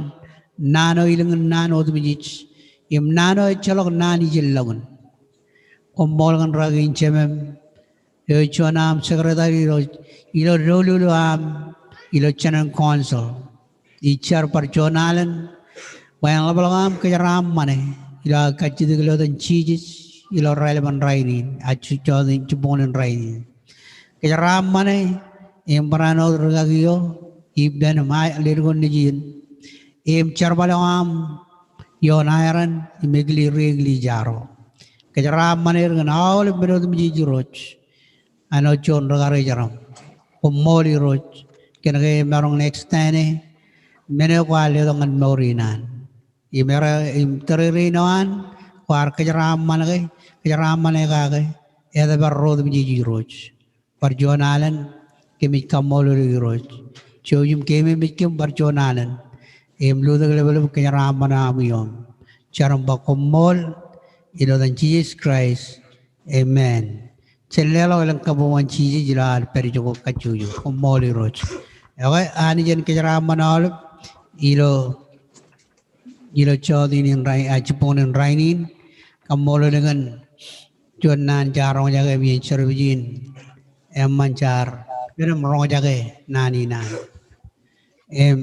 naan eo ilōñin naan otemjej im naan eo ejjeḷọk naan ijellọkin. Koṃṃool kōn rikaki in jemem eo ej juon aṃ secretary ilo, ilo doulul eo aṃ ilo General Council. Ij jar bar juon alen bwe en ḷapḷọk aṃ kōjeraaṃṃane ilo aō kajjitōk ilo etan Jisōs ilo raelepen rainin, ak jọteen jibboñōn in rainin. Kōjeraaṃṃane im barāinwōt rikaki eo ippān im ledkon nejin im jerbal eo aṃ ioon Iran im eklejia, eklejia ro. Kōjeraaṃṃan er kōn aolep men otemjej Irooj. Āinwōt juon ri-karijeram. Koṃṃool Irooj kōn ke emaroñ in extend e men eo kwaar letok ñan mour in an. Im er, im tōrerein eo an kwaar kōjeraaṃṃan ke, kōjeraaṃṃan e kake etōpar ro otemjej Irooj. Bar juon alen kōmij kaṃṃoolol eok Irooj. Jouj im keememej kōm bar juon alen. im lutōk ḷapḷap kōjeraaṃṃan aṃ ioṃ. Jar im ba koṃṃool ilo etan Jisōs Kraist. Amen. Jen leḷọk elōñ kabuñ ñan Jisōs ilo ad pād ijoko kajjojo. Koṃṃool Irooj. Okay, Anij en kōjeraaṃṃan aolep ilo ilo jota in in rainin, a, jibboñ in rainin. Kaṃṃoolol kōn juon naan jaar roñjake im iien service in eṃṃan jaar pād im roñjake naan in an. Im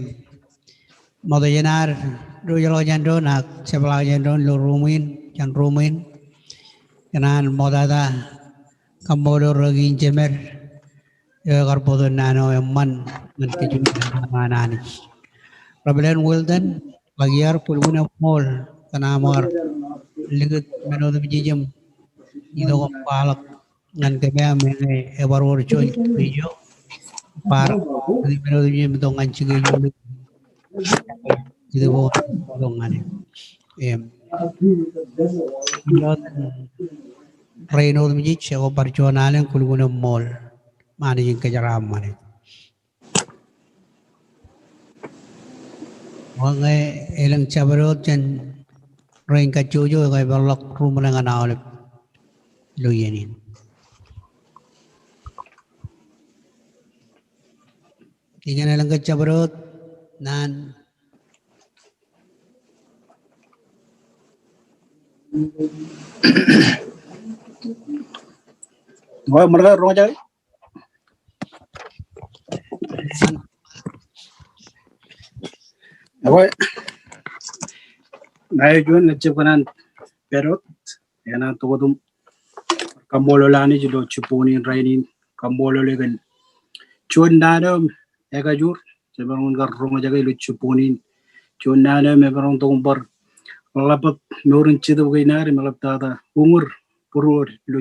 ṃokta jān ad diwōjḷọk jān doon ak jepḷaak jān doon ilo ruuṃ in, jān ruuṃ in, kōṇaan ṃoktata kaṃṃoolol rikaki in jemed eo ekar bōktok naan eo eṃṃan ñan kōj im ñan Anij. Reverend Wilton Lakiar, kwōlukkuun eṃṃool kōn aṃ kar likūt men otemjej im itok im kwaḷọk ñan kōm, eñin ebar wōr juon schedule bar men otemjej im itok ñan schedule itok ñan e. Im ilo etan rein otemjej, ekwe bar juon alen, kwōlukkuun eṃṃool im Anij en kōjeraaṃṃan e. Ñe elōñ jabdewōt jān rein kajjojo, ekwe epeḷḷọk ruuṃ ṇe ñan aolep ilo iien in. Ikōṇaan elōñ ke jabdewōt naan. Ñe ṃōrke roñjake. Ekwe, ña ij juon ñe jab kōṇaan pād wōt, ekōṇaan tok wōt im kaṃṃoolol Anij ilo jibboñ in rainin, kaṃṃoolol e kōn juon naan eo ekajoor jemaroñ in kar roñjake ilo jibboñ in. Juon naan eo emaroñ tok im bar ḷapḷap mour in jetōb kein ad im eḷaptata uñūr būruod ilo